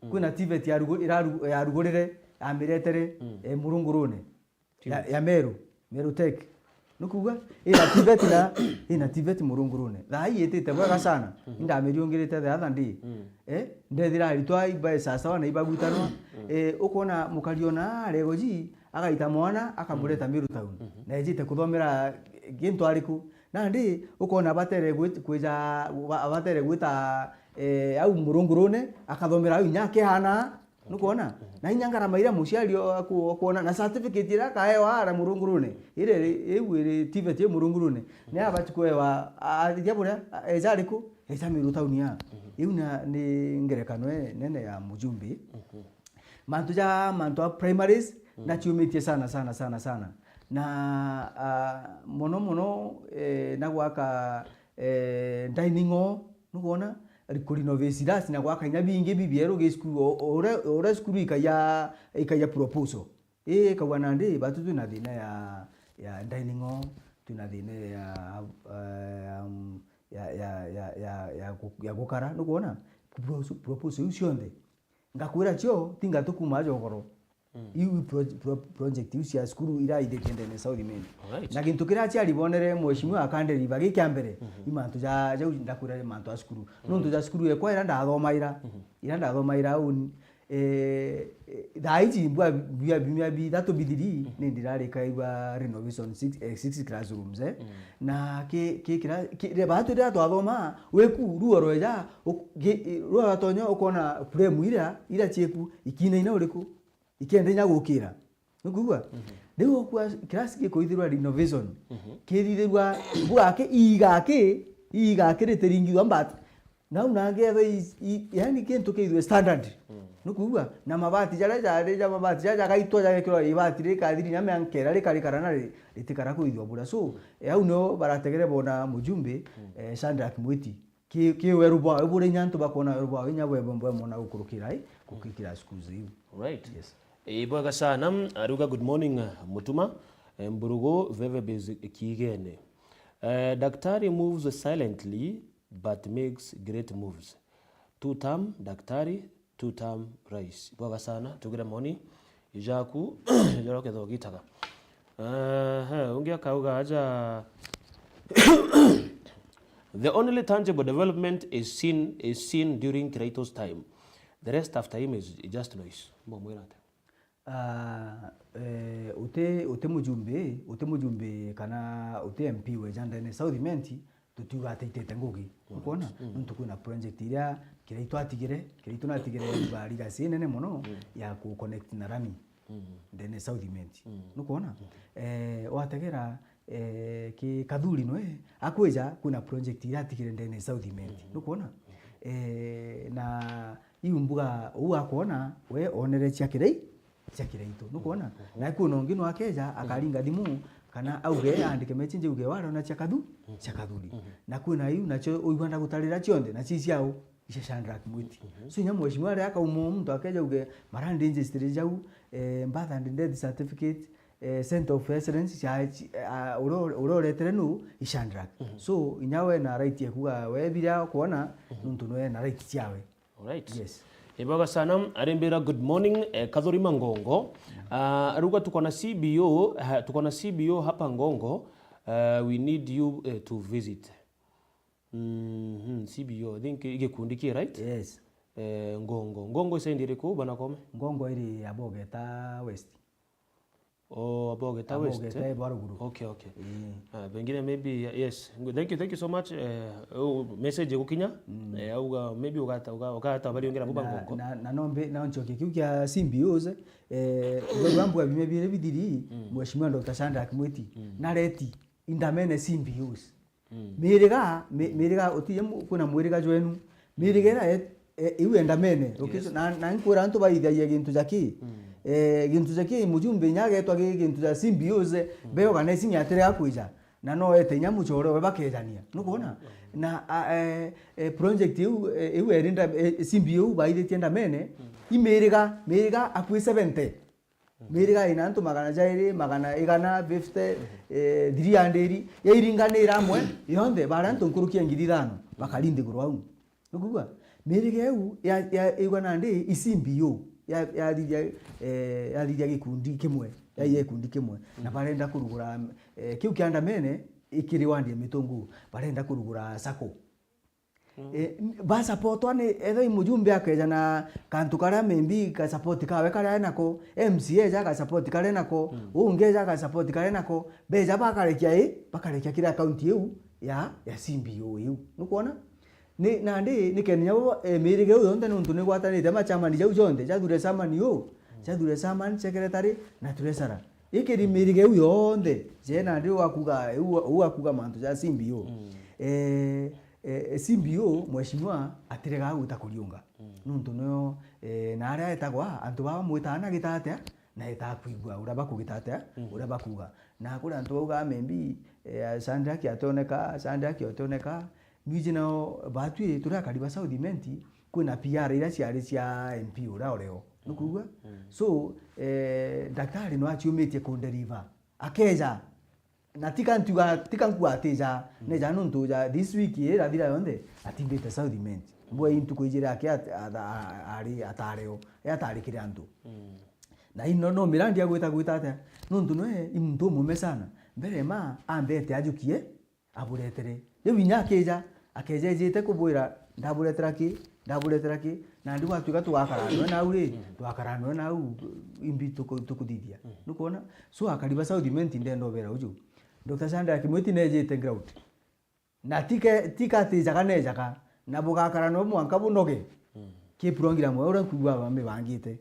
kwina TVET ya rugu-, iraru-, yarugurire, amiretere, eh, Murungurune. Ya, ya Meru, Meru Tech. Nukwigua? Ina TVET na, ina TVET Murungurune. Thaa ii itite bwega sana. Indamiriungirite the other day. Eh, ndethira aritwa ibae sawa na ibagutanwa. Eh, ukona mukari ona aregoji, agaita mwana, akamureta Meru Town. Na ejite kuthomera gintu ariku? Nandi, ukona batere gwit-, kwija, ba-, batere gwita, eh, au Murungurune, akathomera au inya akihana. Nukwona? Na inya ngarama iria muciari o-, aku-, okuona, na certificate iria akaewa ara Murungurune, iri, iri, iu iri TVET i Murungurune, ni abati kuewa, a-, a-, ithia buria, a-, eja ariku? Eja Meru Town ya. Iu na, ni ngerekano enene ya mujumbe. Mantu ja, mantu a primaries, naciumitie sana, sana, sana, sana. Na, ah, mono, mono, eh, na gwaka, eh, dining hall, nukwona? Ri-, ku renovate rasi na gwaka inya bingi bibieru gi cukuru, o, o uria, o uria cukuru ikaia, ikaia proposal. Ii, ikauga nandi, batu twina thina ya, ya dining hall, twina thina ya, eh, um, ya, ya, ya, ya, ya gu-, ya gukara, nukwona? Proposal, proposal iu cionthe. Ngakwira cio, tinga tukuma aja ugoro. Iu pro-, pro-, project iu cia cukuru iraithitie ndene South Imenti. Alright. Na gintu kiria aciari bonere mheshimiwa akanderiva gi kia mbere, i mantu ja, jau ndakwira ni mantu a cukuru. Nontu ja cukuru ekwa ira ndathomaira, ira ndathomaira au, Eh, eh, thaa iji mbua, mbua, mbua bithatu bithiri, ni ndirarikaigua renovation six, eh, six classrooms, eh. Na ki, ki kira, ki, re, batu riria twathoma, wiku, ruo rweja, uk-, ki, ruo rwatonya ukona frame ira, ira cieku, ikina ina uriku, ikenda inya gukira. Nukwigua? Riu ukua class gikuithirwa renovation, kithithirwa mbua ki, iga ki, iga ki ritiringithwa mbati. Nau nangi ethwe i, i, yani kintu kithwe standard. Nukwigua? Na mabati jaria jari ja mabati jaria jagaitwa jagekirwa ibati rikathiri nya mianka iria rikarikara na ri-, ritikara kuithwa bura. So, eh, au nio barategere bona mujumbe, eh, Shadrack Mwiti. Ki, ki weru bwawe, buria inya antu bakona weru bwawe, inya bwe, bwe, bwe mona gukurukira, eh, gukikira schools iu. Right. Yes. Eh, bwega sana, ariuga, "Good morning, uh, Mutuma." Eh, Mburugu, Veve Base Kiigene. Eh, Daktari moves silently but makes great moves. Two term, Daktari, two term, Rais. Bwega sana, tugire moni jaku, jaria ukethagwa ugitaga. Aha, ungi akauga aja, "The only tangible development is seen, is seen during Kiraitu's time. The rest after him is just noise." Mbomwira atia? Ah, eh, uti, uti mujumbe, uti mujumbe kana uti M P weja ndene South Imenti, tutiuga ati itete ngugi. Ukwona? Nontu kwina project iria Kiraitu atigire, Kiraitu natigire legacy inene mono ya ku connect na rami ndene South Imenti. Nukwona? Eh, wategera, eh, ki Kathuri nwe akwija, kwina project iria atigire ndene South Imenti. Nukwona? Eh, na iu mbuga uu akwona, we onere cia Kirai-, cia Kiraitu. Nukwona? Na kwina ungi nwakeja, akaringa thimu, kana auge, aandike message auge, "Warona cia Kathu-, cia Kathuri." Na kwina iu, nacio uigua ndagutarira cionthe, na ci ciao, icia Shadrack Mwiti. So, inya mheshimiwa aria akauma muntu akeja auge, "Marandi registry jau, eh, birth and death certificate, eh, center of excellence, cia, ci-, ah, uria, uria uretere nu, i Shadrack." So, inya we na right ya kuga, we biria kwona, nontu nwe na right ciawe. Alright. Yes. Ibwega sana, arimbira, "Good morning, eh, Kathuri Mangongo." Ah, aruga, "Tuko na C B O, ha, tuko na C B O hapa Ngongo, eh, we need you, eh, to visit." Mhm, C B O, I think i gikundi ki, right? Yes. Eh, Ngongo. Ngongo i side iriku, bana kome? Ngongo iri Abogeta West. Oh, Abogeta West, Abogeta eh? Bwa ruguru. Okay, okay. Ii. Ah, pengine maybe, ye-, yes. Thank you, thank you so much. Eh, u-, message igukinya. Eh, auga, maybe ugata-, uga-, ugata bari ongera buba Ngongo. Na, na, na no mbe-, na nchoke kiu kia C B Os, eh, uga bambwa bimwe bire bithiri, Mheshimiwa Doctor Shadrack Mwiti. Na reti, indamene C B Os. Miriga, mi-, miriga, utije mu-, kwina mwiriga jwenu. Miriga ira e-, e-, iu endamene. Yes. Ukiso-, na, na nkwira antu baithagia gintu ja ki? Eh, gintu ja ki, mujumbe inya agetwa gi-, gintu ja C B Os, be organize inya atirega kwija. Na no ete inya muchore we bakejania. Nukwona? Na, a, e, e, project iu, e, iu erinda, e, C B O baithitie endamene, imiriga, miriga akui seventy. Miriga ina antu magana jairi, magana igana, fifty, eh, three hundred, yairinganira amwe, yonthe, baria antu nkuruki ya ngiri ithano, bakari nthiguru au. Nukwigua? Miriga iu ya, ya, igwa nandi i C B O, ya, yathithia, eh, yathithia gikundi kimwe, ya, ya gikundi kimwe. Na barenda kurugura, eh, kiu kia ndamene, ikiri wandi ya Mitungu, barenda kurugura sacco. Eh, basapotwa ni, ethwa i mujumbe akeja na kantu karia maybe ka support kawe karia enako, M C A eja ka support karia enako, ungi eja ka support karia enako, beja bakarekia i, bakarekia kiri account iu ya, ya C B O iu. Nukwona? Ni, nandi, ni kenda inya bo, eh, miriga iu yonthe nontu ni igwatanite, ma chairman jau jonthe, jathure chairman u, jathure chairman, secretary, na treasurer. Ikiri miriga iu yonthe, je nandi ugakuga, u-, ugakuga mantu ja C B O. Eh, eh, C B O, mheshimiwa, atiregaga gwita kuriunga. Nontu nio, eh, na aria etagwa, antu baba mwitaga na gita atia, na etaa kwigua uria bakugita atia, uria bakuga. Na kuri antu baugaga maybe, eh, Shadrack ationeka, Shadrack ationeka. Nwiji nao batwi turi akari ba South Imenti, kwina P R iria ciari cia M P uria urio. Nukwigua? So, eh, daktari no aciumitie kunderiva. Akeja, na tika ntuga, tika nkuga atija, neja nontu ja this week irathira yonthe, atimbite South Imenti. Mbwe i ntuku ijiri ake at-, atha-, a-, ari, atareo, e atari kiri antu. Na ino no mirandi agwita gwita atia? Nontu nwe i muntu umume sana. Mbere ma, ambete ajukie, aburetere. Riu inya akija, akeja ejite kubwira, "Ndaburetera ki?" Ndaburetera ki? Nandi gwatuika tugakara noe nau ri, tugakara noe nau, imbi tuku-, tukuthithia. Nukwona? So, akari ba South Imenti ndenda ubera uju. Doctor Shadrack Mwiti nejite ground. Na tike-, tikatijaga nejaga, na bugakara noe mwanka bunoge. Ki program uria nkuigua bamibangite.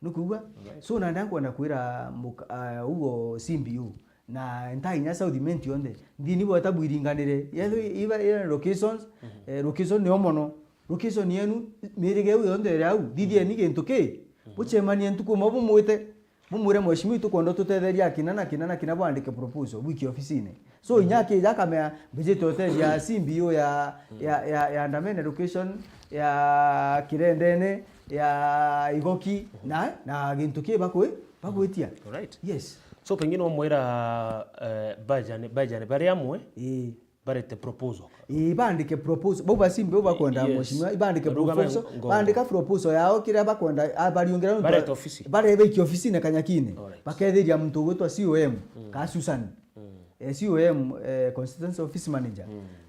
Nukwigua? Alright. So, nandi nkwenda kwira muka-, ah, ugo C B U, na nta inya South Imenti yonthe, nthini bweta bwiringanire. Yethwe iba, iba locations, eh, location nio mono. Location yenu, mirige iu yonthe iri au, thithieni gintu ki, bucemanie ntuku imwe bumwite, bumwire, "Mheshimiwa, itukwenda tutetherie akina na kina na kina bwandike proposal, bwikie ofisine." So, inya akija akamea, mbijite utethia C B U ya, ya, ya, ya Ndamene location, ya Kirendene, ya Igoki, na, na gintu ki bakwi-, bagwitia. Alright. Yes. So, pengine umwira, eh, bajane, bajane bari amwe, Ii. barete proposal. Ii, bandike proposal. Bau ba C B U bakwenda, Yes. mheshimiwa, ibandike Baruga proposal, me ngo- bandika proposal yao, kiria bakwenda, a, bariungira nontu Barete ofisi. Barebeikia ofisine Kanyakine. Alright. Bakethiria muntu ugwitwa C O M, ka Susan. Eh, C O M, eh, Constituency Office Manager.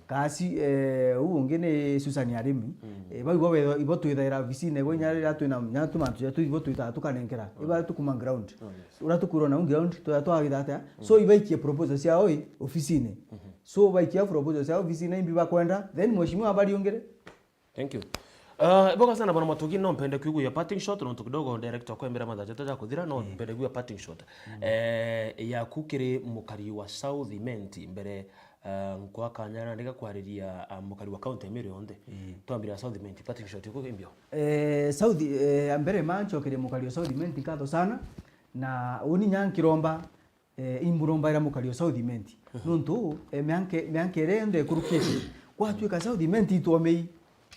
Kasi, eh, uu ungi ni Susan Arimi. Eh, bau ibo betha-, ibo twithaira ofisine, ibo inya riria twina, inya tumantu ja tu ibo twithaga tukanenkera. Iba tukuma ground. Uria tukwirwa nau ground, twitha twagitha atia? So, ibaikie proposal ciao i ofisine. So, baikia proposal ciao ofisine, imbi bakwenda, then mheshimiwa abariungire. Thank you. Uh, iboga sana bwana Matugi, no mpende kwigua parting shot, nontu kidogo director kwembera mathaa jatu ja kuthira, no mpende kwigua parting shot. Eh, yaku kiri mukari wa South Imenti mbere, uh, nkwa kanya na ndika kwariria, uh, mukari wa county ya Meru yonthe. Twambira South Imenti, parting shot yuko imbio. Eh, South, eh, mbere ma nchokerie mukari wa South Imenti nkatho sana, na uni nya nkiromba, eh, imburombaira mukari o South Imenti. Nuntu, eh, mianke-, mianka iria yonthe ikurukite, gwatuika South Imenti itwomei,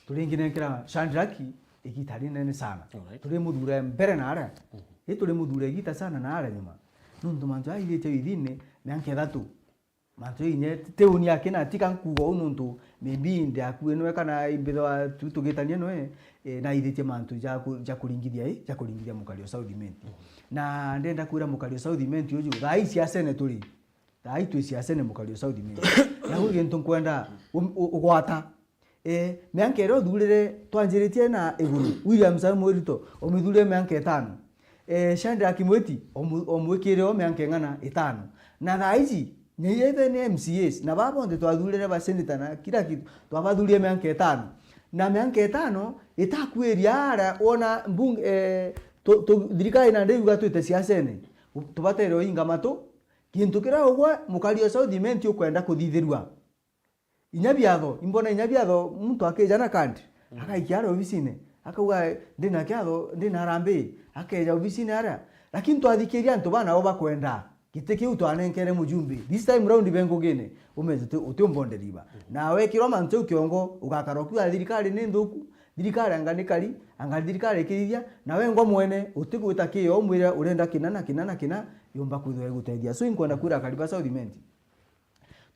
turinginenkera Shadrack igita rinene sana. Alright. Turi muthure mbere na aria. I turi muthure igita sana na aria nyuma. Nuntu mantu jaa aithitie withine mianka ithatu. Mantu ja inya ti uni akina tika nkuuga uu nuntu maybe ndi akui nwe kana imbithwa tu tugitania nwe, eh, naithitie mantu ja ku-, ja kuringithia i, ja kuringithia mukari o South Imenti. Na ndenda kwira mukari o South Imenti uju, thaa ii ciacene turi. Thaa ii twi ciacene mukari o South Imenti. Na gwi gintu nkwenda u-, u-, ugwata. Eh, mianka iria uthuurire twanjiritie na iguru, William Samoei Ruto, umithurire mianka itano. Eh, Shadrack Mwiti, omu-, omwikire o mianka ing'ana? Itano. Na thaa iji, nyaiethe ni M C As, na baa bonthe twathuurire ba senator na kila kitu, twabathuurire mianka itano. Na mianka itano, itakwiria ara, wona mbunge, eh, tu-, tu-, thirikari nandi yuga twite ciacene, tubatere uinga matu, gintu kiria ugwe mukari o South Imenti ukwenda kuthithirua. Inya biatho, imbona inya biatho, muntu akija na kandi, akaikia aria obisine, akauga, "Ndina kiatho, ndina harambee," akeja obisine aria. Lakini twathikiria antu baa nabo bakwenda giti kiu twanenkere mujumbe. This time round be ngugine, umenye uti-, utiumbonderiba. Na wekirwa mantu jau kiongo, ugakara ukiuga, "Thirikari ni nthuku, thirikari anga ni kari, anga thirikari ikirithia," na wengwa mwene, utigwita kio, umwire urenda kina na kina na kina, yumba kwithirwa igutethia. So, inkwenda kwira akari ba South Imenti.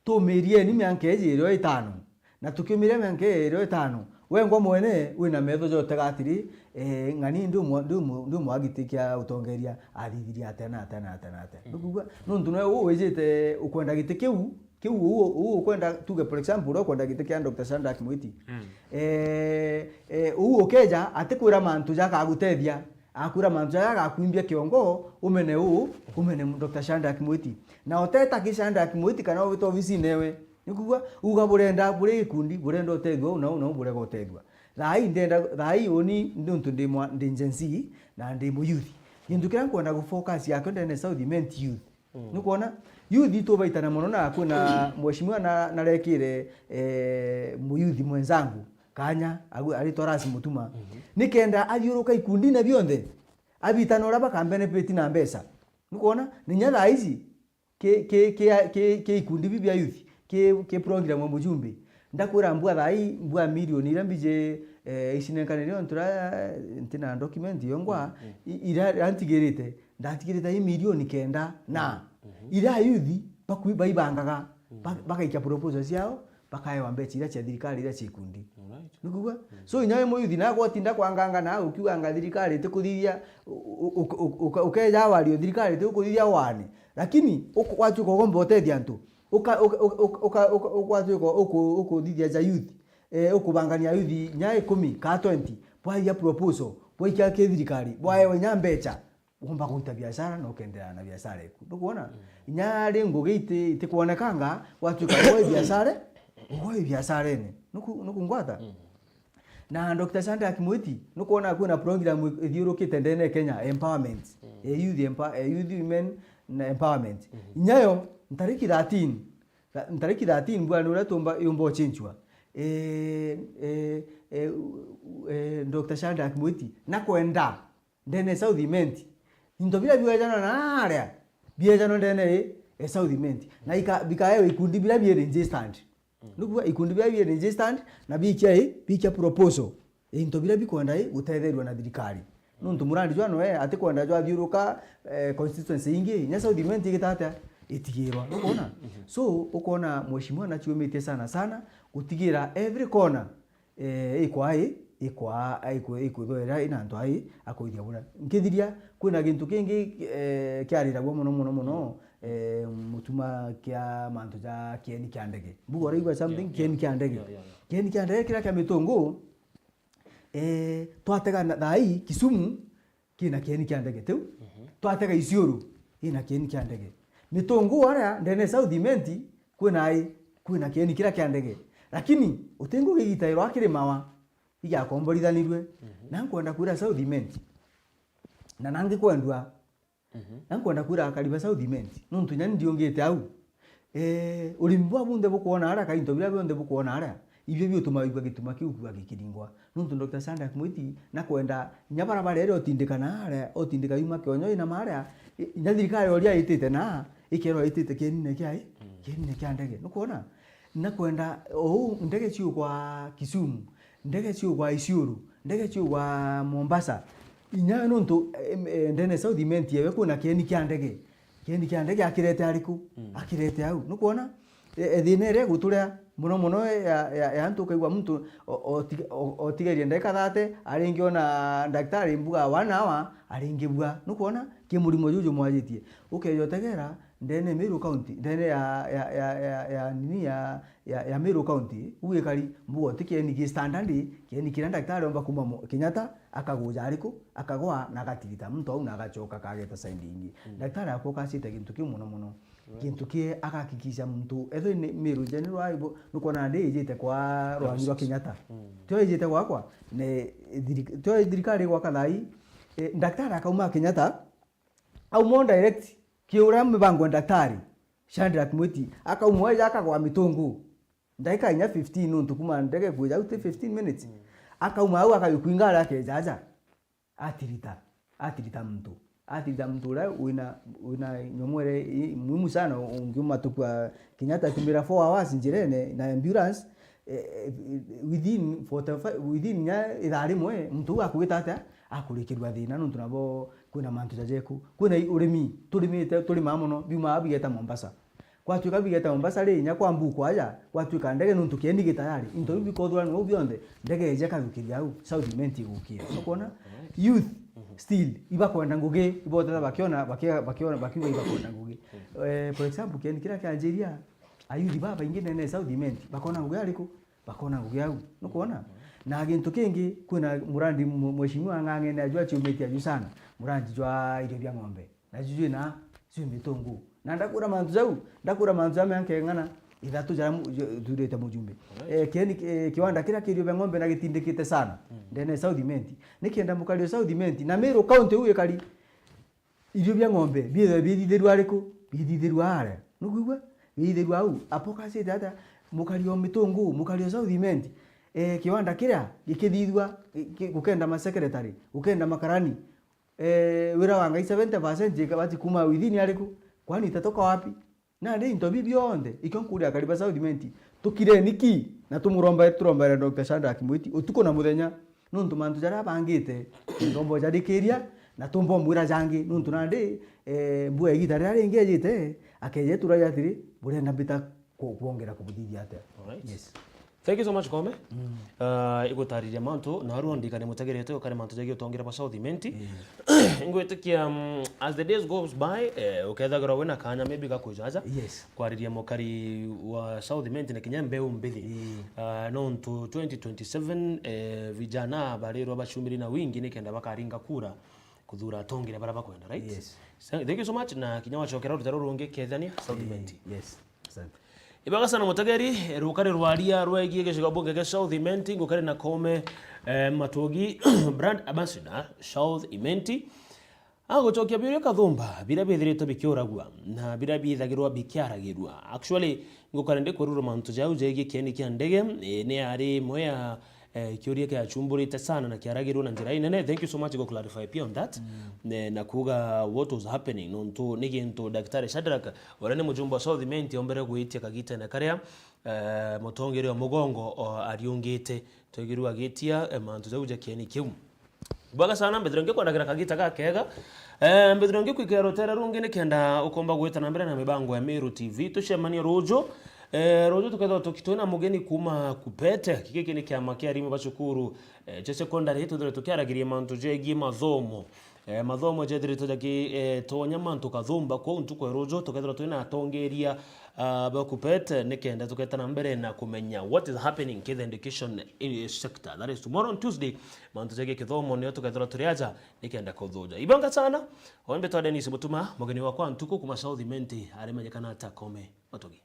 Tumirieni mianka iji irio itano. Na tukiumiria mianka iji irio itano, wengwa mwene wina metho jotega atiri, eh, ng'ani ndi umwa-, ndi umu-, ndi umwa giti kia utongeria athithirie atia na atia na atia na atia. Nukwigua? Nuntu noe uu wijite ukwenda giti kiu, kiu uu, uu ukwenda, tuge for example, uria ukwenda giti kia Doctor Shadrack Mwiti. Eh, eh, uu ukeja atikwira mantu jakagutethia. Akwira mantu jaja agakwimbia kiongo, umene uu, umene Doctor Shadrack Mwiti. Na uteta ki Shadrack Mwiti kana ugita obisine ewe. Nikwigua, uga burenda, buri gikundi, burenda utethua, uu na uu na uu burega utethua. Thaa ii ndenda, thaa ii uni nuntu ndi mwa-, ndi Gen Z na ndi mu youth. Gintu kiria nkwenda gu focus yakio ndene South Imenti youth. Nukwona? Youth itubaitana mono na kwina mheshimiwa na, narekire, eh, mu youth mwenzangu. Kanya, agu-, aritwa Ras Mutuma. Nikenda athiuruka ikundine bionthe, abitana uria bakambenefit na mbeca. Nukwona? Ninya thaa ici, ki, ki, ki, ki, ki ikundi biu bia youth, ki, ki program ya mujumbe. Ndakwira mbua thaa ii, mbua milioni iria mbiji, eh, icinenkanire ontu ra, ntina document yongwa, i-, iria, iria ntigirite, ndatigirite i milioni kenda na. Iria youth, bakwi-, baibangaga, ba-, bagaikia proposal ciao, bakaewa mbeca iria cia thirikari iria cia ikundi. Alright. Nukwigua? So, inya wi muyuthi nawe gwotinda kwanganga na ukiuganga thirikari itikuthithia, u-, u-, u-, u-, uka-, ukeja wario thirikari itikuthithia wane. Lakini, uku-, gwatuika ugomba utethia antu, uka-, uka-, uka-, uka-, uka-, uka-, gwatuika uku-, ukuthithia ja youth, eh, ukubangania ayuthi nya ikumi ka twenty, bwaia proposal, bwaikia ki thirikari, bwaewa nya mbecha, womba kuita biashara na ukenderea na biashara eku. Ndukwona? Nya ri ngugi iti-, itikwonekanga, gwatuika ugoi biashara, ugoi biasharene. Nuku-, nukungwata? Na Doctor Shadrack Mwiti, nukwona kwina program ithiurukite ndene ya Kenya, empowerment, eh, youth empa-, eh, youth women na empowerment. Nyayo, ntariki thirteen, tha-, ntariki thirteen, bwana uria tumba, yumba uchinchwa. Eh, eh, eh, u-, u-, eh, Doctor Shadrack Mwiti, nakwenda ndene ya South Imenti, into biria biwejana na aria, biejanwa ndene i, e South Imenti. Na ika-, bikaewa ikundi biria bi registered. Nukuga ikundi biria bi registered na biikia i, biikia proposal. Into biria bikwenda i, gutetherua na thirikari. Nontu murandi jwa noe atikwenda jwathiuruka, eh, constituency ingi, inya South Imenti igita atia? Itigirwa. Nukwona? So, ukona mheshimiwa naciumitie sana sana gutigira every corner eh, ikwaa i, ikwaa, ikwe-, ikwithwera ina antu ai akoithia bura. Nkithiria, kwina gintu kingi, eh, kiariragua mono, mono, mono, eh, mutuma kia mantu ja kieni kia ndege. Mbuga uraigua something? Yeah, kieni kia ndege. Yeah, yeah, yeah. Kieni kia ndege kiria kia Mitungu, eh, twatega na, thaa ii Kisumu, kina kieni kia ndege tiu. Twatega Isiolo, ina kieni kia ndege. Mitungu aria ndene South Imenti, kwina ai, kwina kieni kiria kia ndege. Lakini, uti ngugi igitairwa akirimawa, igakomborithanirue. Na nkwenda kwira South Imenti, na nangi kwendua, na nkwenda kwira akari ba South Imenti, nontu nyani ndiungite au. Eh, urimi bwa bunthe bukwona aria, ka into biria bionthe bukwona aria, ibio biutumaga igua gituma kiu kiuga gikiringwa. Nontu Doctor Shadrack Mwiti nakwenda inya barabara iria utindika na aria, utindika yuma Kionyo ina maria, i-, inya thirikari oria itite na, ikerwa itite kienine kia i, kienine kia ndege. Nukwona? Nakwenda, ou ndege ciugwa Kisumu, ndege ciugwa Isiolo, ndege ciugwa Mombasa. Inya nontu, em, eh, ndene South Imenti ewe kwina kieni kia ndege. Kieni kia ndege akirete ariku? Akirete au. Nukwona? E, e, thina iria iguturia mono mono ya, ya, ya antu, ukaigua muntu o-, o-, otigerie ndagika thirty, aringi ona ndagitari mbuga one hour, aringi bua. Nukwona? Ki murimo juju mwajitie. Ukeja utegera, ndene Meru County, ndene ya, ya, ya, ya, ya, nini ya, ya, ya Meru County, ugikari mbuga uti kieni ki standard, kieni kiria ndagitari omba kuma mo-, Kenyatta, akaguja ariku, akagwa na agatirita muntu au na agacoka akageta side ingi. Ndagitari akwa ukacite gintu kiu mono mono. Right. Gintu ki agakikisha muntu, ethwe ni Meru General aibo, nukwona ndi ijite kwa rwani rwa Kenyatta. Tio ijite gwakwa, ne thiri-, tio thirikari gwaka thai, eh, ndagitari akauma Kenyatta, auma direct, ki uria mibango ya ndagitari, Shadrack Mwiti, akauma eja akagwa Mitungu. Ndagika inya fifteen nontu kuma ndege kwija au ti fifteen minutes. Akauma au akajukwinga aria akeja aja. Atirita. Atirita muntu. Atirita muntu uria wina, wina nyomo iria i muhimu sana ungiuma tukua Kenyatta atumira four hours njirene na ambulance, eh, eh, within forty-five, within nya ithaa rimwe, muntu uu akugita atia? Akurikirua thina nontu nabo kwina mantu jajeku. Kwina i-, urimi, turimite, turimaa mono, biumaa bigeta Mombasa. Gwatuika bigeta Mombasa ri, inya kwa mbuku aja, gwatuika ndege nontu kieni gi tayari. Into biu bikothurana uu bionthe, ndege eje kathukiria au, South Imenti igukira. Ukwona? Youth, still, ibakwenda ngugi, iboteta bakiona, bakia-, bakiona, bakiuga ibakwenda ngugi. Eh, for example, kieni kiria kianjiria, ayuthi babaingi nene South Imenti, bakona ngugi ariku? Bakona ngugi au. Nukwona? Na gintu kingi, kwina murandi mu-, mheshimiwa ang'ang'ene aju aciumitie aju sana, murandi jwa irio bia ng'ombe. Na ju jwina, jwi Mitungu. Na ndakura mantu jau, ndakura mantu ja mianka ing'ana, ithatu jaria mu-, ju-, thurite mujumbe. Alright. Eh, kieni, eh, kiwanda kiria ki irio bia ng'ombe na gitindikite sana, ndene South Imenti. Nikienda mukari o South Imenti, na Meru County uu ikari, irio bia ng'ombe, biithwe bithithirua ariku? Bithithirua aria. Nukwigua? Bithithirua au. Apo kasite atia? Mukari o Mitungu, mukari o South Imenti. Eh, kiwanda kiria, gikithithua, gi-, gi-, gukenda ma secretary, gukenda makarani. Eh, wira wa Ngai seventy percent ikabati kuma within ariku? Kwani itatoka wapi? Nandi into biu bionthe, ikio nkuria akari ba South Imenti, tukireni ki na tumurombe, turombere Doctor Shadrack Mwiti utuku na muthenya, nontu mantu jaria abangite, ndomba jarikiria, na tumba umwira jangi, nontu nandi, eh, mbua igita riria ringi ejite, akeje turaja atiri, burenda mbita ku-, kwongera kubuthithia atia? Alright. Yes. Thank you so much, Kome. Uh, igutariria mantu, na aru ndikane mutegerete ukare mantu jagi utongere bwa South Imenti. Ngwitikia, um, as the days goes by, eh, ukethagirwa wina kanya maybe ga kujaja Yes. kwariria mukari wa South Imenti na kinya mbeu mbithi. Uh, nontu twenty twenty-seven, eh, vijana barirwa bacumbiri na wingi nikenda bakaringa kura kuthura atongere bara bakwenda, right? Yes. Thank you so much, na kinya wacokera rutaro rungi kethania South Imenti. Yes. Asante. Ibwega sana mutegeri, rukari rwaria rwegie gicigo bunge gia South Imenti, ngukari na Kome, eh, Matogi, brand ambassador, South Imenti. Agucokia biuria kathumba, biria bithiritwe bikiuragua, na biria bithagirwa bikiaragirua. Actually, ngukari ndi kwerurwa mantu jau jegie kieni kia ndege, eh, ni ari imwe ya eh, kiuria kiachumburite sana na kiaragirwo na njira inene. Thank you so much go clarify pia on that. Ne, na kuga what was happening, nontu ni gintu Daktari Shadrack, uria ni mujumbe wa South Imenti, ombere gwitia kagitene karia, eh, mutongeria wa mugongo, o, ariungite. Twegirwe agitia, eh, mantu jau ja kieni kiu. Bwega sana, mbethira ngikwanagira kagita gakega. Eh, mbethira ngikwikira rutere rungi nikenda ukomba gwita na mbere na mibango ya Meru T V. Tucemanie ruju. Eh, ruju tukethirwa tuki-, twina mugeni kuma Kupete. Giki ni kiama kia arimu ba cukuru, eh, cia secondary. Twithirwe tukiaragiria mantu jegie mathomo. Eh, mathomo jethiritwe jaki, eh, tonya mantu kathumba. Kwou ntuku ya ruju tukethirwa twina atongeria, ah, ba Kupete nikenda tuketa na mbere na kumenya what is happening in the education, eh, sector. That is tomorrow on Tuesday. Mantu jegie kithomo nio tukethirwa turi aja nikenda kuthuja. Ibonga sana, ombe twa Dennis Mutuma, mugeni wakwa ntuku kuma South Imenti, arimenyekana ta Kome Matogi.